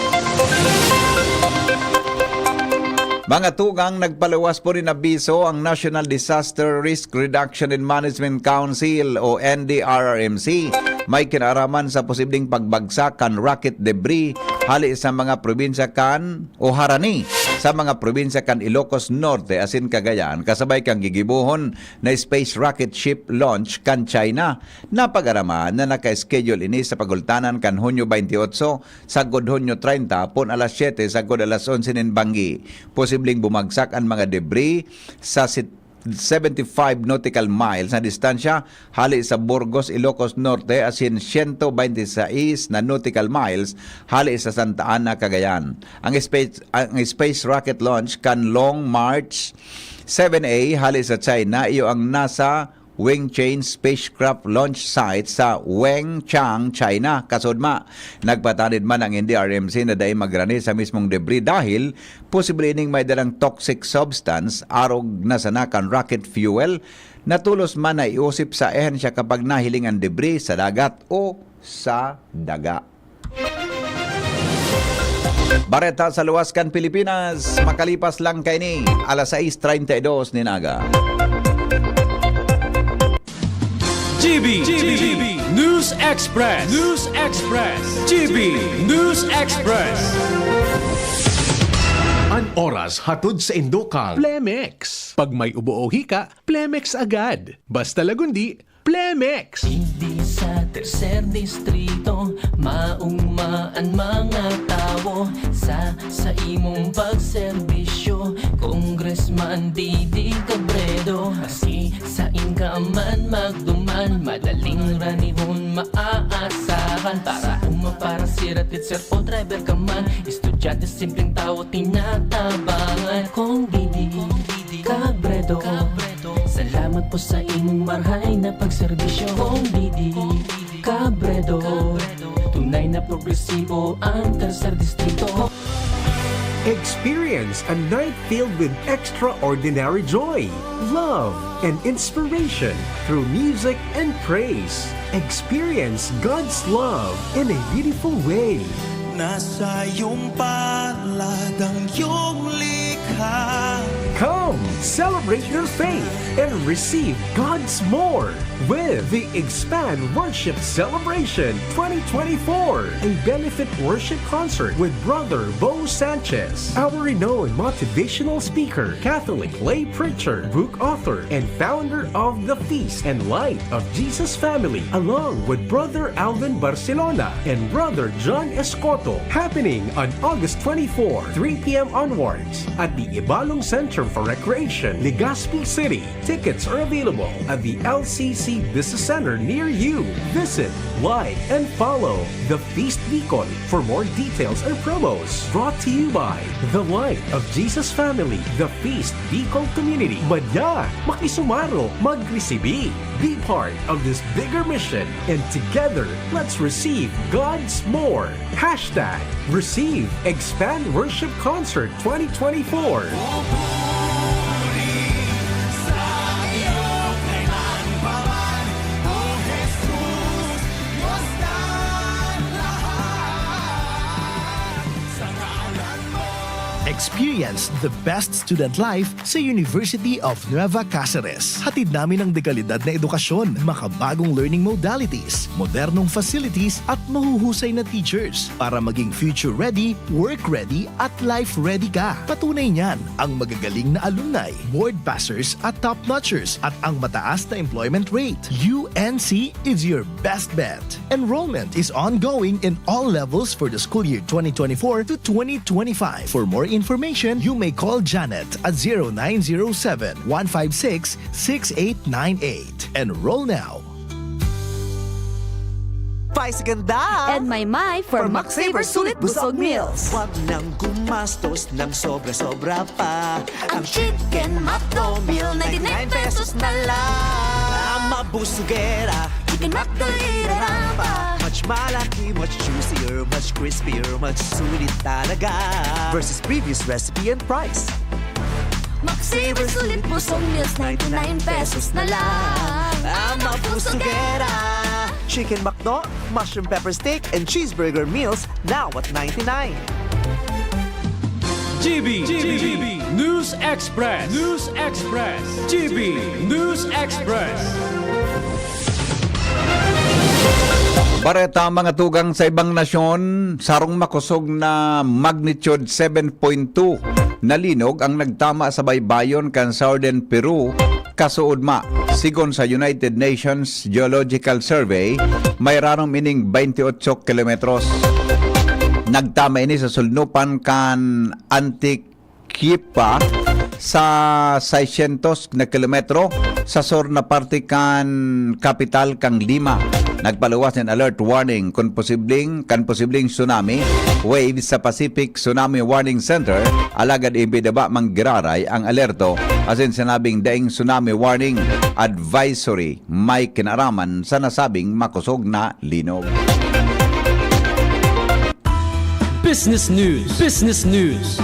Mga tugang, nagpaluwas po nin abiso ang National Disaster Risk Reduction and Management Council o N D R R M C. May kinaraman sa posibleng pagbagsak kan rocket debris hali sa mga probinsya kan o harani sa mga probinsya kan Ilocos Norte asin Cagayan, kasabay kan gigibohon na space rocket ship launch kan China. Napag-araman na naka-schedule ini sa pagultanan kan Hunyo twenty-eight sagkod Hunyo treinta, pon alas siyete sagkod alas onse nin banggi. Posibleng bumagsak an mga debris sa sit-, seventy-five nautical miles na distansya hali sa Burgos, Ilocos Norte, asin siyento bente sais na nautical miles hali sa Santa Ana, Cagayan. Ang space, ang space rocket launch kan Long March seven A hali sa China, iyo ang NASA Wingchain spacecraft launch site sa Wenchang, China. Kasudma, nagpatanid man ang N D R M C na dai magrani sa mismong debris dahil posible ining may dalang toxic substance, arog na sana kan rocket fuel, na tolos man na iusip sa ehensya kapag nahiling an debris sa dagat o sa daga. Bareta sa luwas kan Pilipinas, makalipas lang kaini, alas sais treinta y dos nin aga. G B, G B, News Express, News Express, G B News Express. An oras hatod sa Indokan Plemex. Pag may ubo o hika, Plemex agad. Basta Lagundi, Plemex! Digdi sa tercer distrito, maugma an mga tawo sa, sa imong pagserbisyo, Congressman Didi Cabredo. Maski sain ka man magduman, madaling ranihon maaasahan. Para uma, para sira, teacher o driver ka man, estudyante, simpleng tawo, tinatabangan. Kong Didi, Cabredo. Salamat po sa imong marhay na pagserbisyo, Kong Didi Cabredo. Tunay na progresibo ang Tercer Distrito. Experience a night filled with extraordinary joy, love, and inspiration through music and praise. Experience God's love in a beautiful way. Nasa iyong palad ang iyong likha. Come, celebrate your faith and receive God's more with the Expand Worship Celebration twenty twenty-four, a benefit worship concert with Brother Bo Sanchez, our renowned motivational speaker, Catholic lay preacher, book author, and founder of The Feast and Light of Jesus Family, along with Brother Alvin Barcelona and Brother John Escoto, happening on August twenty-four, three p m onwards, at the Ibalong Center for Recreation, Legazpi City. Tickets are available at the L C C Business Center near you. Visit, like, and follow The Feast Bicol for more details and promos. Brought to you by The Light of Jesus Family, The Feast Bicol Community. Madya, makisumaro, magresibi. Be part of this bigger mission, and together, let's receive God's more. Hashtag Receive Expand Worship Concert twenty twenty-four. Experience the best student life sa University of Nueva Caceres. Hatid namin ang dekalidad na edukasyon, makabagong learning modalities, modernong facilities, at mahuhusay na teachers para maging future-ready, work-ready, at life-ready ka. Patunay niyan ang magagaling na alumni, board passers at top-notchers, at ang mataas na employment rate. U N C is your best bet. Enrollment is ongoing in all levels for the school year twenty twenty-four to twenty twenty-five. For more information, you may call Janet at zero nine zero seven, one five six, six eight nine eight. Enroll now. Pais ganda! And may may for Max Saver Sulit Busog Meals. Wag nang gumastos ng sobra-sobra pa. Ang Chicken McDo Meal, ninety-nine pesos na lang. Ang mabusugera, Chicken McDo, irarang pa. Much malaki, much juicier, much crispier, much sulit talaga. Versus previous recipe and price. Max Saver Sulit Busog Meals, ninety-nine pesos na lang. Ang mabusugera. Chicken McDo, mushroom pepper steak, and cheeseburger meals now at ninety-nine. G B, G B, News Express, News Express, G B News Express. Bareta, mga tugang sa ibang nasyon, sarong makosog na magnitude seven point two na linog ang nagtama sa baybayon kan Southern Peru, kasuodma. Sigon sa United Nations Geological Survey, may rarom ining twenty-eight kilometros. Nagtama ini sa sulnupan kan Antique Kipa sa seiscientos na kilometro sa sur na parte kan kapital kan Lima. Nagpaluwas nin alert warning kun posibleng, kan posibleng tsunami wave sa Pacific Tsunami Warning Center, alagad ibinaba man giraray ang alerto asin sinabing daing tsunami warning advisory may kinaraman sa nasabing makosog na linog. Business News. Business News.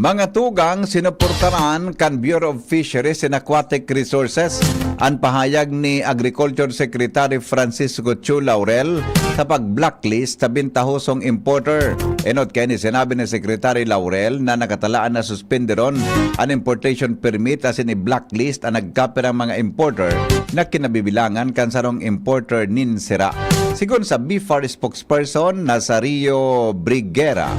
Mga tugang, sinuportaran kan Bureau of Fisheries and Aquatic Resources an pahayag ni Agriculture Secretary Francisco Chu Laurel sa pag-blacklist sa bintahosong importer. Enot kaini, sinabi ni Secretary Laurel na nakatalaan na suspenderon an importation permit asin i-blacklist an nagkapirang mga importer na kinabibilangan kan sarong importer nin sira. Sigon sa BFAR spokesperson na si Rio Briguera,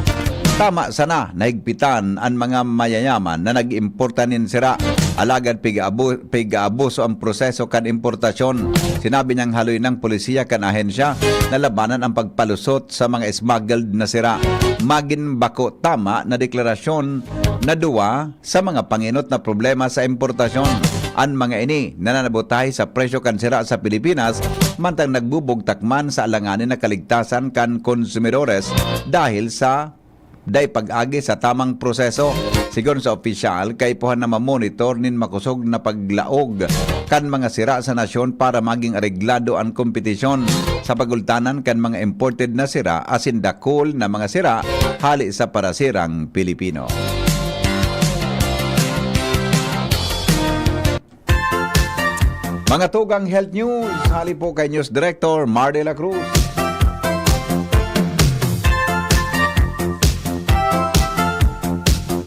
tama sana na higpitan an mga mayayaman na nag-importa nin sira, alagad pig-aabu-, pig-aabuso ang proseso kan importasyon. Sinabi niyang haloy ng polisiya kan ahensya na labanan ang pagpalusot sa mga smuggled na sira. Magin bako tama na deklarasyon na duwa sa mga pangenot na problema sa importasyon. An mga ini nananabutahay sa presyo kan sira sa Pilipinas, mantang nagbubugtak man sa alanganin na kaligtasan kan konsumidores dahil sa dai pag-agi sa tamang proseso. Sigon sa opisyal, kaipuhan na mamonitor nin makosog na paglaog kan mga sira sa nasyon para maging areglado an kompetisyon sa pagultanan kan mga imported na sira asin dakul na mga sira hali sa parasirang Pilipino. Mga tugang health news, hali po kay News Director Mar de la Cruz.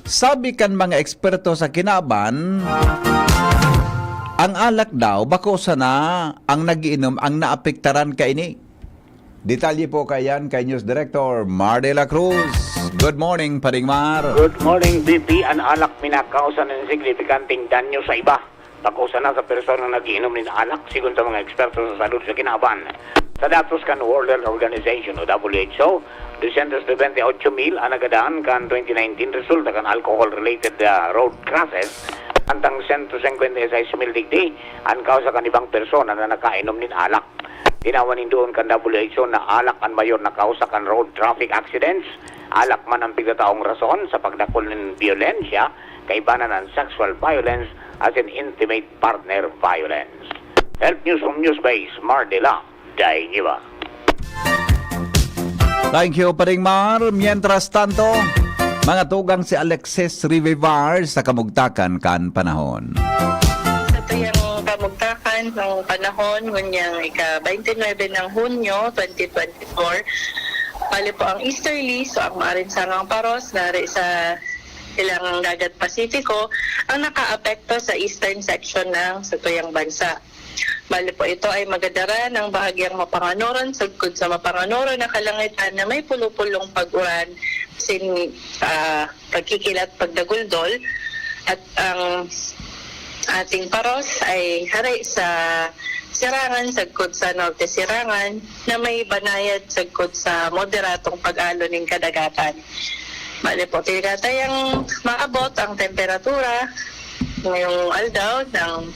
Sabi kan mga eksperto sa kinaban, ang alak daw bako sana ang nagiinom ang naapektaran kaini. Detalye po kaiyan kay News Director Mar de la Cruz. Good morning, Paring Mar. Good morning, B P. An alak minakausa nin signifikanteng danyo sa iba. Bako sana sa personang nag-iinom nin alak, sigon sa mga eksperto sa salud sa kinaban. Sa datos kan World Health Organization o W H O, dosyentos nobenta y ocho mil an nagadan kan twenty nineteen resulta kan alcohol-related, ah, road crashes, antang sento singkwenta y sais mil digdi an kausa kan ibang persona na nakainom nin alak. Tinawan nin duon kan W H O na alak an mayor na kausa kan road traffic accidents. Alak man an pigtataong rason sa pagdakul nin biyolensya, kaibanan an sexual violence asin intimate partner violence. Health News from Newsbase, Mar de la Dainiva. Thank you, Paring Mar. Mientras tanto, mga tugang, si Alexis Rivivar sa kamugtakan kan panahon. Sa tuyang kamugtakan ng panahon, ngunyang ika-twenty-nine ng Hunyo, twenty twenty-four, bali po ang easterly, so ang maarinsangang paros, nari sa ilang dagat Pasipiko, ang nakaapekto sa eastern section ng satuyang bansa. Bali po, ito ay magadara ng bahagyang mapanganoron sagkod sa mapanganoron na kalangitan na may pulupulong pag-uran, sin, ah, pagkikilat, pagdaguldol, at ang ating paros ay hari sa Sirangan, sagkod sa Norte Sirangan, na may banayad sagkod sa moderatong pag-alo nin kadagatan. Bali po, tigatay ang maabot ang temperatura ngayong aldaw ng,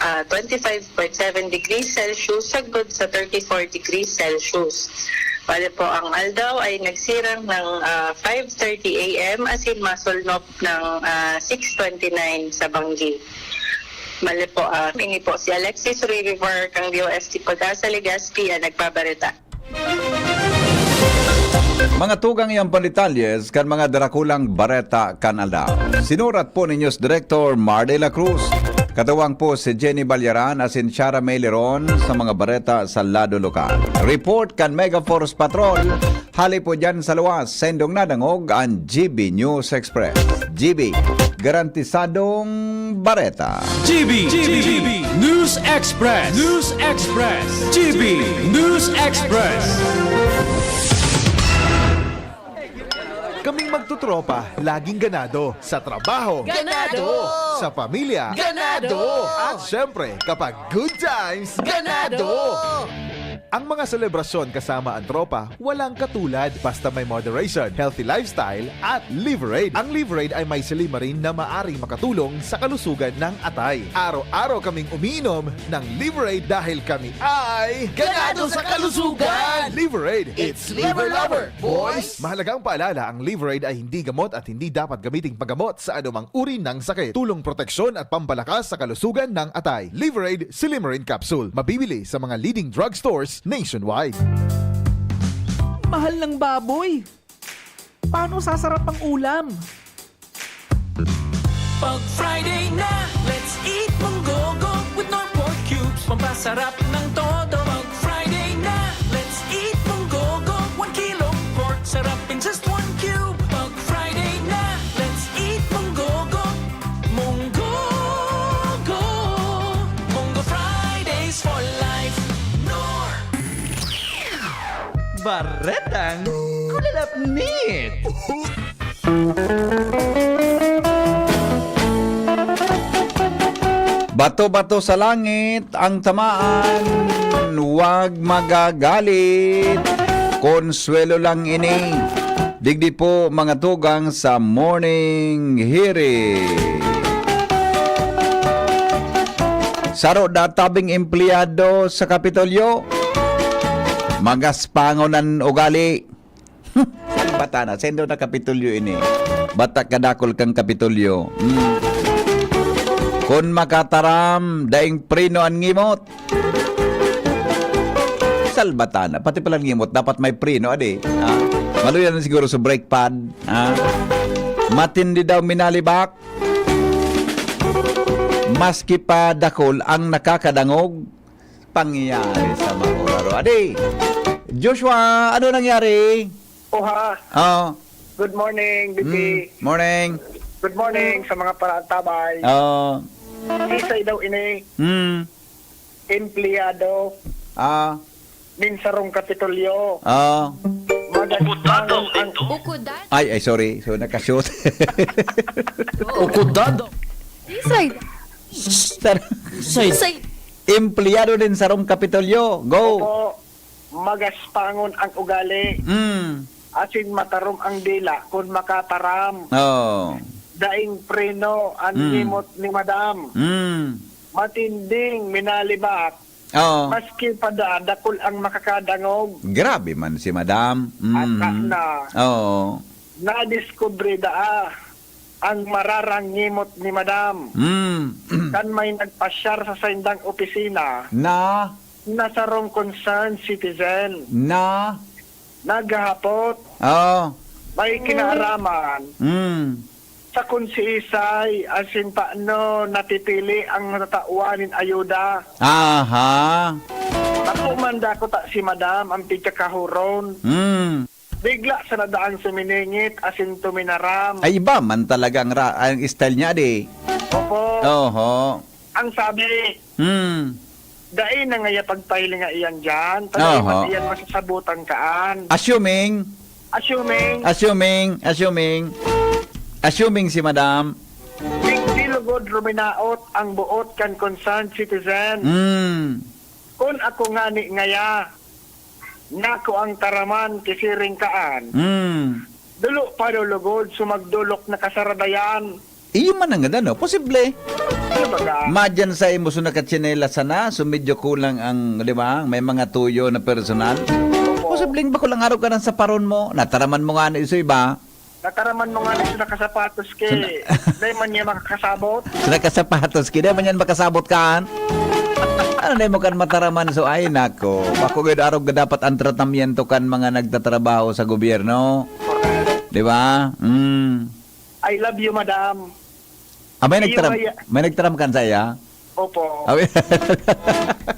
ah, twenty-five point seven degrees Celsius sagkod sa thirty-four degrees Celsius. Bali po, ang aldaw ay nagsirang ng, ah, five thirty A M asin masulnop ng, ah, six twenty-nine sa banggi. Bali po, ah, ini po si Alexis Ririver kang D O S T Pag-asa, Legazpi, ang nagbabareta. Mga tugang, iyang pandetalyes kan mga darakulang bareta kan aldaw. Sinurat po ni News Director Mar de la Cruz. Katuwang po si Jenny Balyaran asin Shara May Leron sa mga bareta sa lado lokal. Report kan Mega Force Patrol. Hali po dyan sa luwas, sendong nadangog an G B News Express. G B, garantisadong Bareta. G B, G B, News Express, News Express, G B News Express. Kaming magtutropa, laging ganado. Sa trabaho. Ganado. Sa pamilya. Ganado. At syempre, kapag good times. Ganado. Ang mga selebrasyon kasama ang tropa, walang katulad. Basta may moderation, healthy lifestyle, at Liverade. Ang Liverade ay may silymarin na maaring makatulong sa kalusugan ng atay. Araw-araw kaming umiinom ng Liverade dahil kami ay ganado sa kalusugan! Liverade, it's Liver Lover, boys! Mahalagang paalala, ang Liverade ay hindi gamot at hindi dapat gamiting panggamot sa anumang uri ng sakit. Tulong proteksyon at pampalakas sa kalusugan ng atay. Liverade Silymarin Capsule. Mabibili sa mga leading drugstores nationwide. Mahal ng baboy! Paano sasarap ang ulam? Pag Friday na, let's eat Munggogo with Knorr pork cubes. Pampasarap ng todo. Pag Friday na, let's eat Munggogo. One kilong pork, sarap in just one cube. Pag Friday na, let's eat Munggogo. Munggogo. Munggo Fridays for life. Knorr. Baretang Kulalapnit. Bato-bato sa langit ang tamaan, huwag magagalit. Konsuwelo lang ini. Digdi po, mga tugang, sa Morning Hirit. Saro da tabing empleyado sa Kapitolyo, magaspangon an ugali. Salbatana, sendo na Kapitolyo ini. Bata kadakol kan Kapitolyo. Hmm. Kun makataram, daing preno an ngimot. Salbatana, pati pala ngimot, dapat may preno, adi. Ah, maluya na siguro sa brake pad. Ah. Matindi daw minalibak. Maski pa dakol ang nakakadangog, pangyayari sa mga oraro. Adi, Joshua, ano nangyari? Oha. Oh. Good morning, B P. Mm, morning. Good morning sa mga paraantabay. Oh. Kisay daw ini, Mm. empleyado Ah. nin sarong Kapitolyo. Ah. Magaspangon ang Bukod dad. Ay, ay, sorry. So, nakashoot. Ukudado. Isay. Sar- Say. Say. Empleyado nin sarong Kapitolyo. Go. Opo. Magaspangon ang ugali. Mm. Asin matarom ang dila kun makataram. Oh. Daing preno an Mm. ngimot ni Madam. Mm. Matinding minalibak. Oo. Maski pa da, dakul ang makakadangog. Grabe man si Madam. Mhm. Ata na. Oo. Nadiskubre daa ang mararang ngimot ni Madam. Mm. Kan may nagpasyar sa saindang opisina Na? na sarong concerned citizen. Na? Naghahapot. Oo. May kinaaraman. Mm. Sa kun siisay, asin paano napipili ang natatawan nin ayuda. Aha. Ako man dako ta si Madam ang pigkakahuron. Hmm. Bigla sa nadaang suminingit, asin tuminaram. Ay, iba man talaga ang ra-, ang style niya, di? Opo. Oho. Ang sabi, Hmm. Dai na ngaya pagpahilinga iyan diyan, ta dai Oho. man iyan masasabutan kaan. Assuming, Assuming, assuming, assuming, assuming si Madam. Digdi lugod ruminaot ang boot kan concerned citizen. Mm. Kun ako ngani ngaya, nako ang taraman ki siring kaan. Mm. Dulo pa daw lugod, so magdolok na kasaradayan. Iyo man ang ganda, no? Posible. Ano ba ka? Madyan sa imo, so nakatsinelas sana, so medyo kulang ang, di ba? May mga tuyo na personal. Opo. Posibleng bako lang araw ka ng saparon mo. Nataraman mo nga na iso iba. Nataraman mo nga na iso nakasapatos kay, So na- dahil man niya makakasabot. So nakasapatos, kaya man yan makasabot ka, an? Ano na mo kan mataraman? So, ay, nako. Bako gud araw ka dapat ang tratamiento kan mga nagtatrabaho sa gobyerno. Correct. Di ba? Mm. I love you, madam. Ah, may Iyo nagtaram, ngaya. may nagtaram kan saya? Opo. Ah, may-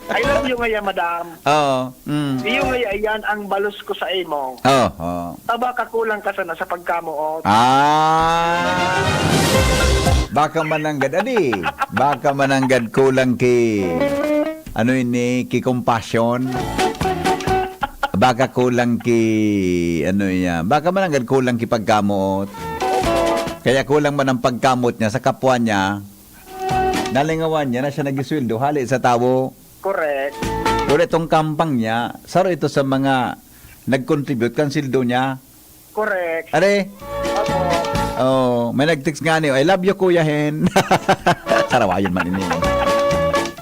I love you ngaya, madam. Oo. Mm. Iyo ngaya, iyan ang balos ko sa imo. Oo. Taba ka kulang ka sana sa pagkamoot. Ah. Baka mananggad, adi, baka mananggad kulang ki, ano ini, ki compassion. Baka kulang ki, ano iya, baka mananggad kulang ki pagkamoot. Kaya kulang man ang pagkamot niya sa kapwa niya. Nalingawan niya na siya nagisweldo, hali sa tawo. Correct. Pero itong kampang niya, saro ito sa mga nag-contribute kan sweldo niya. Correct. Are? Opo. Oh, may nag-text nga ni, "I love you, Kuya Hen." Sarawayon man ini.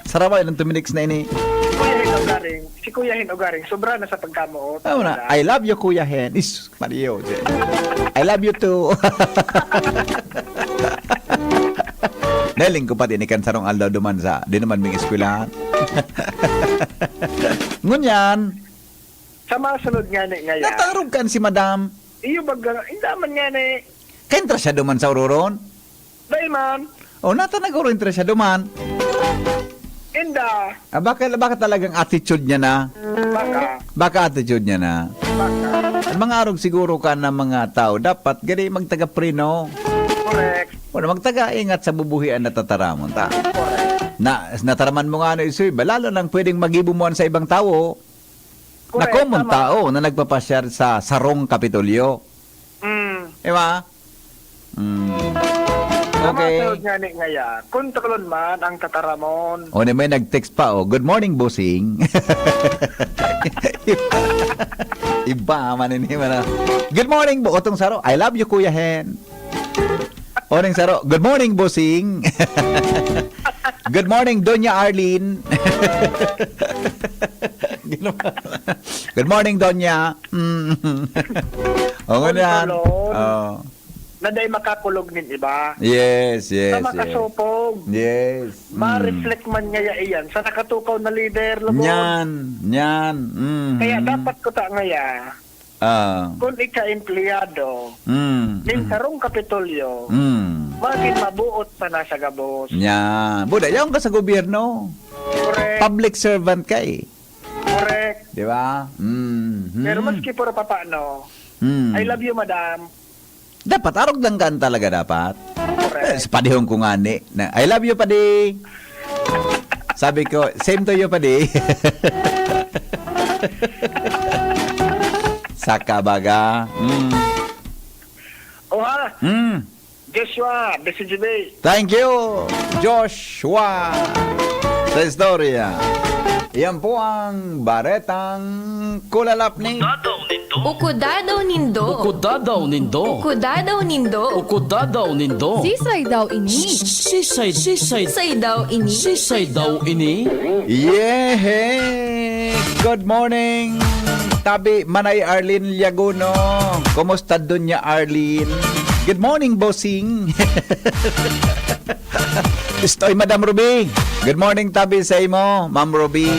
Sarawayon ang tuminix na ini. Si Kuya Hen Ugaring. Si Kuya Hen Ugaring. Sobra na sa pagkamoot. Ano na? Talaga. "I love you, Kuya Hen." Is, Mario. I love you too. Nailing ko pati ni kan sarong aldaw duman sa, di naman ming eskwelahan. Ngunyan, Sa masunod nga ni ngaya. Natarog kan si madam. Iyo baga, inda man nga ni. Kaintra siya duman sa ururon? Dai man. O, nata nag-urintra siya duman. Inda. Ah, baka, baka talagang attitude niya na. Baka. Baka attitude niya na. Baka. Ang mga arog siguro ka ng mga tao, dapat gani magtaga-preno. Correct. Wala, magtaga-ingat sa bubuhian na tataramon ta. Correct. Na, nataraman mo nga na isoy ba? Lalo nang pwedeng magibo mo sa ibang tao. Correct, na common tao na nagpapasyar sa sarong Kapitolyo. Mm. Di ba? Mm. Okay. Tama, sir, nga ni ngaya. Kontrolon man ang tataramon. O, ni may nag-text pa, oh. "Good morning, bossing." Iba man ini, man, ah. "Good morning, bo-," otong saro. "I love you, Kuya Hen." Morning, saro. "Good morning, bossing." "Good morning, Doña Arlene." "Good morning, Doña." Mm. O, ngunyan. Kontrolon. Oh. Na dai makakulog nin iba. Yes, yes, yes. Na makasopog. Yes. Mm. Ma-reflect man ngaya iyan sa nakatukaw na lider, lubos. Nyan, nyan. Mm. Kaya dapat ko ta ngaya, ah, kun ika empleyado, mm, nin, mm, sarong Kapitolyo, mm, magin mabuot sana sa gabos. Nyan. Buda, yaon ka sa gobyerno. Correct. Public servant ka eh. Correct. Di ba? Mm. Pero maski puro papano, mm, "I love you, madam." Dapat arog lang kan talaga dapat. Correct. Eh, sa padihon ko nga ni, na, "I love you, padi." Sabi ko, "Same to you, padi." Saka baga. Mm. Oha! Mm. Joshua, B C G B. Thank you, Joshua, sa istorya. Iyan po ang baretang kulalap ni Ukudadaw nindo. Ukudadaw nindo. Ukudadaw nindo. Ukudadaw nindo. Ukudadaw nindo. Sisay daw ini? Sisay, sisay. Sisay daw ini? Sisay daw ini? Yehey! Good morning, tabi Manay Arlene Liaguno. Kumusta, Doña Arlene? Good morning, bossing. Istoy, Madam Ruby. Good morning, tabi sa imo, Ma'am Ruby.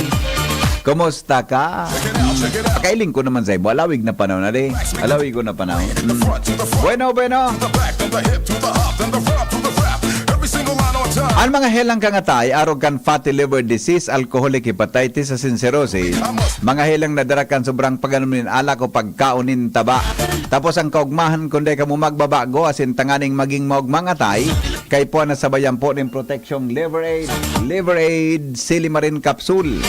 Kumusta ka? Check it out, check it out. Kailing ko naman sa imo. Alawig na panahon na di. Alawig ko na panahon. Mm. Bueno, bueno. Ang mga helang kangatay, arog kan fatty liver disease, alcoholic hepatitis, asin cirrhosis, mga helang nadara kan sobrang pag-anom nin alak o pagkaon nin taba. Tapos ang kaugmahan, kun dai kamo magbabago, asin tanganing maging maugmang atay, kaipuhan na sabayan po nin proteksyong Liver Aid, Liver Aid Silimarin Capsule.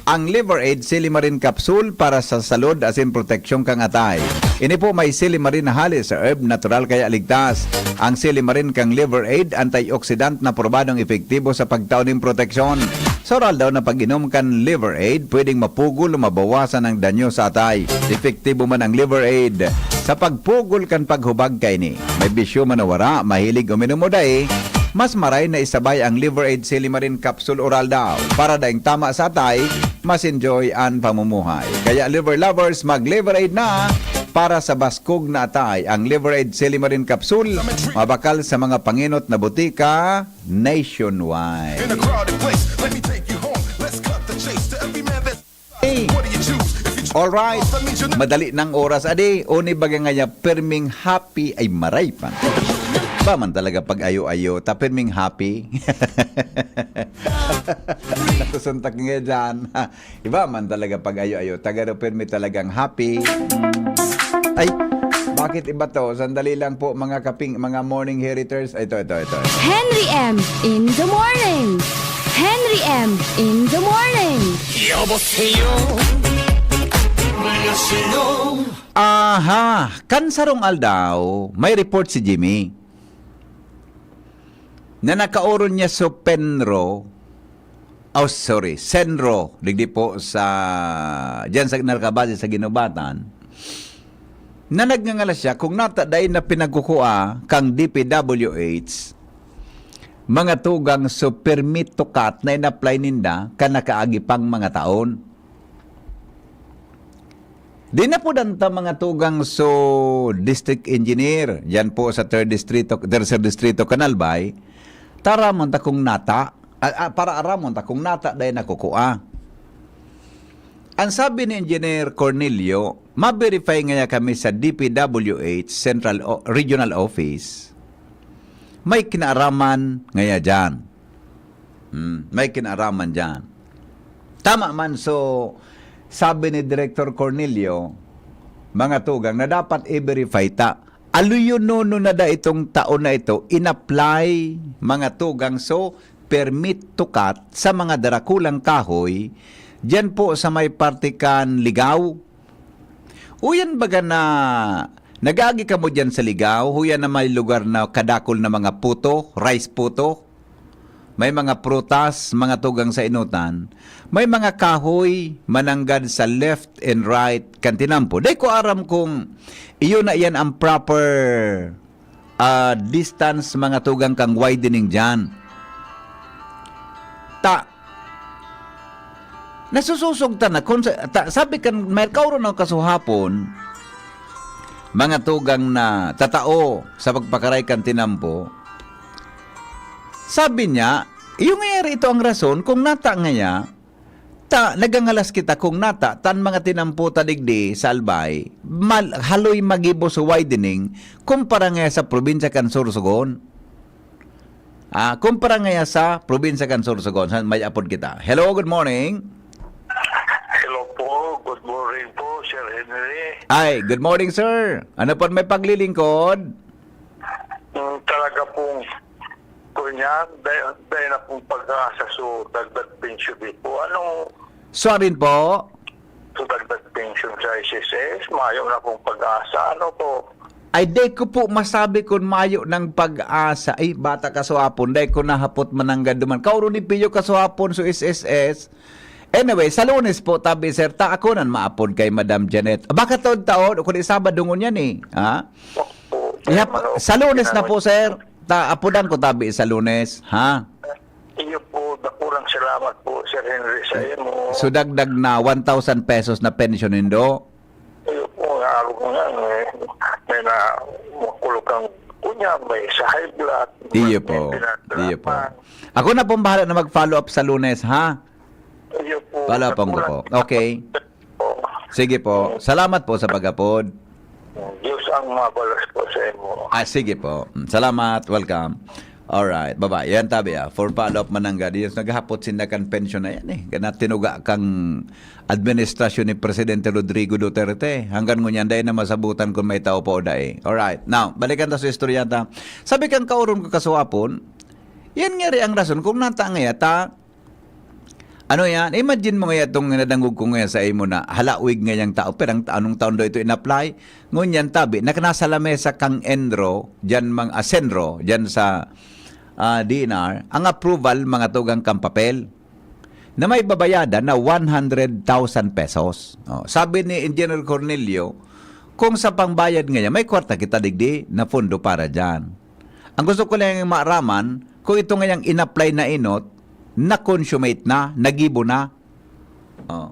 Ang Liver Aid Silimarin Capsule para sa salud asin proteksyon kan atay. Ini po may silimarin na hali sa herb, natural kaya ligtas. Ang silimarin kan Liver Aid, antioxidant na probadong epektibo sa pagtao nin proteksyon. Sa oral daw na pag-inom kan Liver Aid, pwedeng mapugol o mabawasan ang danyo sa atay. Epektibo man ang Liver Aid sa pagpugol kan paghubag kaini. May bisyo man o wara, mahilig uminom o dai, mas maray na isabay ang Liver Aid Silimarin Capsule Oral daw. Para daing tama sa atay, mas enjoy an pamumuhay. Kaya, Liver Lovers, mag-Liver Aid na! Para sa baskog na atay, ang Liver Aid Silimarin Capsule, mabakal sa mga pangenot na botika nationwide. In a crowded place, let me take you home. Let's cut the chase to every man that's Hey. What do you choose? If you choose Alright. That means you're not Madali nang oras, adi. Uni baga ngaya, perming happy ay maray pa. Iba man talaga pag ayo-ayo, ta perming happy. Nakusuntak nga dyan. Iba man talaga pag ayo-ayo. Tagaro permi talagang happy. Ay, Bakit iba to? Sandali lang po, mga kaping, mga morning heriters. Ito, ito, ito. Henry M in the morning. Henry M in the morning. 여보세요. 안녕하세요. Aha, kan sarong aldaw, may report si Jimmy na nakaoron niya so Penro, oh sorry, Senro, digdi po sa, diyan sa narkabase sa Ginubatan, na nagngangalas siya kung nata dai na pinagkukua kang D P W H mga tugang so permit to cut na in-apply ninda kan nakaagi pang mga taon. Di na po danta mga tugang so district engineer, diyan po sa third distrito, tercer distrito, Canalbay, taramon ta kung nata, ah, ah, para aramon ta kung nata dai nakukua. Ang sabi ni Engineer Cornelio, ma-verify ngaya kami sa D P W H Central O- Regional Office. May kinaaraman ngaya dyan. Hmm, may kinaaraman dyan. Tama man, so, sabi ni Director Cornelio, mga tugang, na dapat i-verify ta. Aluyonono na da itong taon na ito, in-apply, mga tugang, so, permit to cut sa mga darakulang kahoy, dyan po sa may parte kan Ligao. Uyan baga na nag-agi kamo dyan sa Ligao, huyan na may lugar na kadakol na mga puto, rice puto, may mga prutas, mga tugang sa inutan, may mga kahoy, mananggad sa left and right kan tinampo. Dai ko aram kung iyo na yan ang proper ah, distance, mga tugang, kang widening dyan. Ta, nasusosog ta na. Kung sa, ta, sabi kan, may kauro ng kasuhapon, mga tugang na tatao sa pagpakaray kan tinampo, sabi niya, yung nga ito ang rason kung nata ngaya, ta, nagangalas kita kung nata, tan mga tinampo ta digdi sa Albay, mal, haloy magibo sa widening, kumpara nga sa probinsya kan Sorsogon. Ah, kumpara nga sa probinsya kan Sorsogon, sa may apod kita. Hello, good morning. Hello po, good morning po, Sir Henry. Ay, good morning, sir. Ano po may paglilingkod? Mm, talaga pong, kunyan, dahil, dahil na pong pag-asa so dagdag pensyon din po. Anong Suarin po? so dagdag pensyon sa S S S? Mayo na pong pag-asa. Ano po? Ay, di ko po masabi kung mayo ng pag-asa. Ay, bata ka so hapon. Di ko nahapot mananggad duman. Kauro ni Pio ka so hapon so S S S. Anyway, sa Lunes po, tabi, sir, ta ako nan maapod kay Madam Janet. Baka taon-taon, o kundi Sabado ngunyan eh. Ha? Opo. Ihap, Ano, sa Lunes na ano, po, sir. Ta apodan ko tabi sa Lunes, ha? Iyo po, dakulang salamat po, Sir Henry, sa imo. So dagdag na one thousand pesos na pensyon nindo? Iyo po, nga ako nga, may, may na, makulog kang kunya, may sa high blood, Iyo may po. pinagdalaman. Iyo po. Ako na pong bahala na mag-follow up sa Lunes, ha? Iyo po. Follow up ko po. Okay. Po. Sige po. Salamat po sa pag-apod. Diyos ang mabalas po sa imo. Ah, sige po. Mm, salamat. Welcome. Alright. Bye-bye. Yan tabi ah. For follow-up mananggad. Yes, naghahapot sinda kan pensyon na yan eh. Kana tinuga kang administrasyon ni Presidente Rodrigo Duterte. Hanggang ngunyan, dahil na masabutan kung may tao pa o dai. Alright. Now, balikan ta sa istorya ta. Sabi kang kauron ko kasuhapon, yan nga rin ang rason kung nata ngaya ta, ano yan? Imagine mo ngaya itong nadangog ko ngaya sa imo na halawig ngayang tao. Pero ang, anong taon daw ito in-apply? Ngunyan tabi, na nasa lamesa kang Enro, dyan mang, ah, Senro, dyan sa ah, D N R, ang approval, mga tugang kang papel, na may babayadan na one hundred thousand pesos. Oh, sabi ni Engineer Cornelio, kung sa pangbayad ngaya, may kwarta kita digdi na pondo para dyan. Ang gusto ko lang maaraman, kung ito ngayang in-apply na inot, na-consummate na, nagibo na. Oh.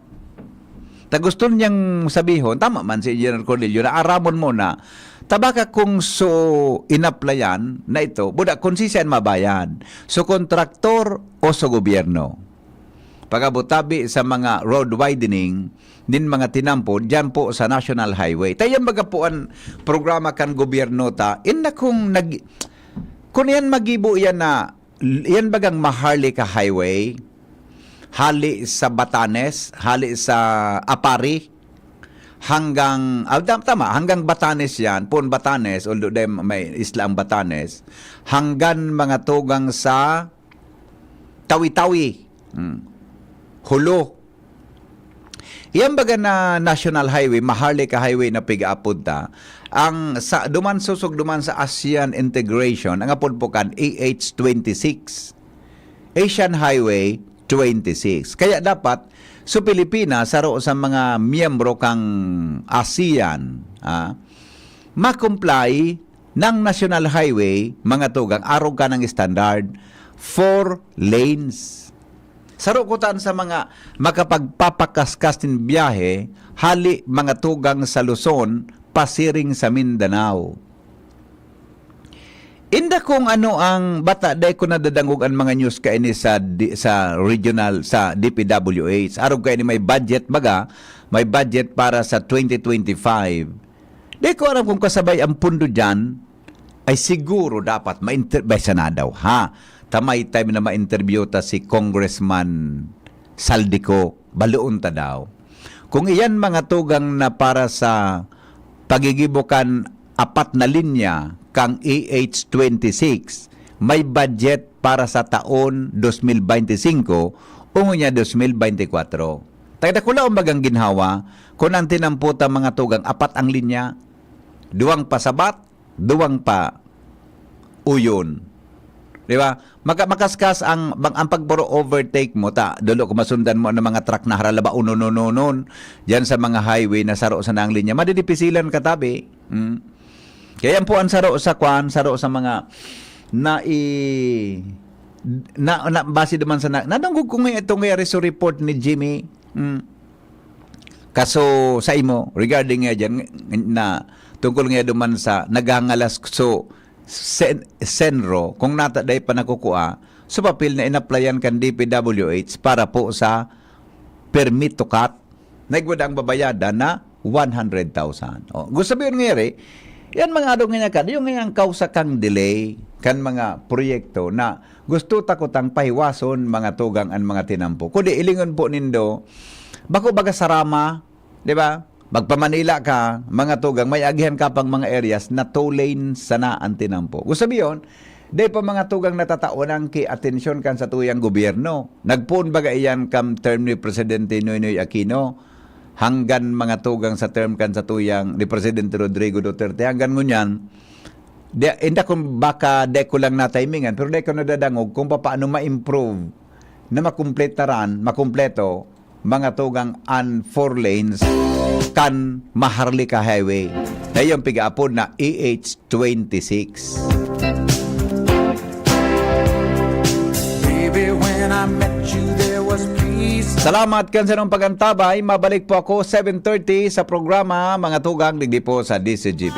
Ta gusto niyang sabihon, tama man si Engineer Cornelio, na aramon mo na, tabaka kung so inaplayan na ito, buda kung si siya mabayad, so kontraktor o sa gobyerno. Pagabot tabi sa mga road widening, nin mga tinampo, dyan po sa National Highway. Tayo baga po ang programa kan gobyerno ta, inda kung nag-, kung yan magibo yan na, yan bagang Maharlika Highway, hali sa Batanes, hali sa Apari, hanggang, ah, tam-, tama, hanggang Batanes yan, pon Batanes, although dem may isla ang Batanes, hanggang mga tugang sa Tawi-Tawi, hmm, Jolo. Yan baga na National Highway, Maharlika Highway na pigaapod ta, ang sa, duman sosog duman sa ASEAN integration, ang apod po kan A H twenty-six, Asian Highway twenty-six. Kaya dapat, so Pilipinas, saro sa mga miyembro kang ASEAN, ah, ma-comply ng National Highway, mga tugang, arog ka ng standard, four lanes. Saro kutan sa mga makapagpapakaskas nin biyahe, hali mga tugang sa Luzon, pasiring sa Mindanao. Inda kung ano ang bata, dai ko nadadangog an mga news kaini sa di-, sa regional, sa D P W H. Arog kaini may budget baga, may budget para sa twenty twenty-five. Dai ko aram kung kasabay ang pundo diyan, ay siguro dapat ma-inter-, may sana daw, ha? Tamay time na ma-interview ta si Congressman Saldico, baloon ta daw. Kung iyan mga tugang na para sa pagigibo kan apat na linya kang A H twenty-six, may budget para sa taon dos mil beinti singko o ngunyan dos mil beinti kwatro. Tagdakulaon bagang ginhawa, kun ang tinampo ta mga tugang, apat ang linya, duwang pasabat, duwang pauyon. Di ba? Maka-, makaskas ang, bang, ang pagpuro overtake mo, ta, dolo ko masundan mo ang mga truck na haralaba, unon-unonon, diyan sa mga highway na saro sa nang linya. Madidipisilan ka, tabi. Mm. Kaya yan po ang saro sa kwan, saro sa mga na i-, na, na, base naman sa na, nadungog ko nga itong nangyari sa report ni Jimmy. Mm. Kaso sa imo, regarding nga dyan, na tungkol nga duman sa naghangalas so sen-, senro, kung nata dai pa nakukua, so papel na inaplayan kan D P W H para po sa permit to cut, naigwa ang babayadan na one hundred thousand. O, gusto sabihin nga rin, yan mga adong nga kan, yung nga ang kausa kang delay kan mga proyekto na gusto ta kutang pahiwason mga tugang an mga tinampo. Kundi ilingon po nindo, bako baga sa Rama, di ba? Magpa-Manila ka, mga tugang, may agihan ka pang mga areas na two lane sana ang tinampo. Gusto sabihin, di pa mga tugang natatawan ang ki-atensyon kan sa tuyang gobyerno. Nagpoon baga iyan kam term ni Presidente Noynoy Aquino, hanggan mga tugang sa term kan sa tuyang ni Presidente Rodrigo Duterte, hanggan ngunyan, di, inda kung baka di ko lang natimingan, pero di ko nadadangog kung paano ma-improve na makumpletaran, makumpleto, mga tugang an four lanes kan Maharlika Highway na iyong pigaapod na A H twenty-six. Baby, when I met you, there was peace. Salamat kan sarong pagantabay. Mabalik po ako seven thirty sa programa Mga Tugang digdi po sa D C G B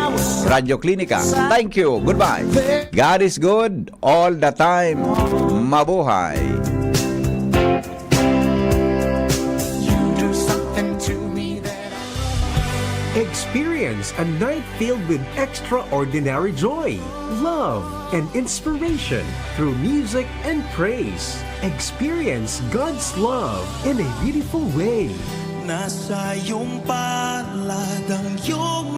Radyo Klinika. Thank you. Goodbye. God is good all the time. Mabuhay. You do something to me that I Experience a night filled with extraordinary joy, love, and inspiration through music and praise. Experience God's love in a beautiful way. Nasa iyong palad ang iyong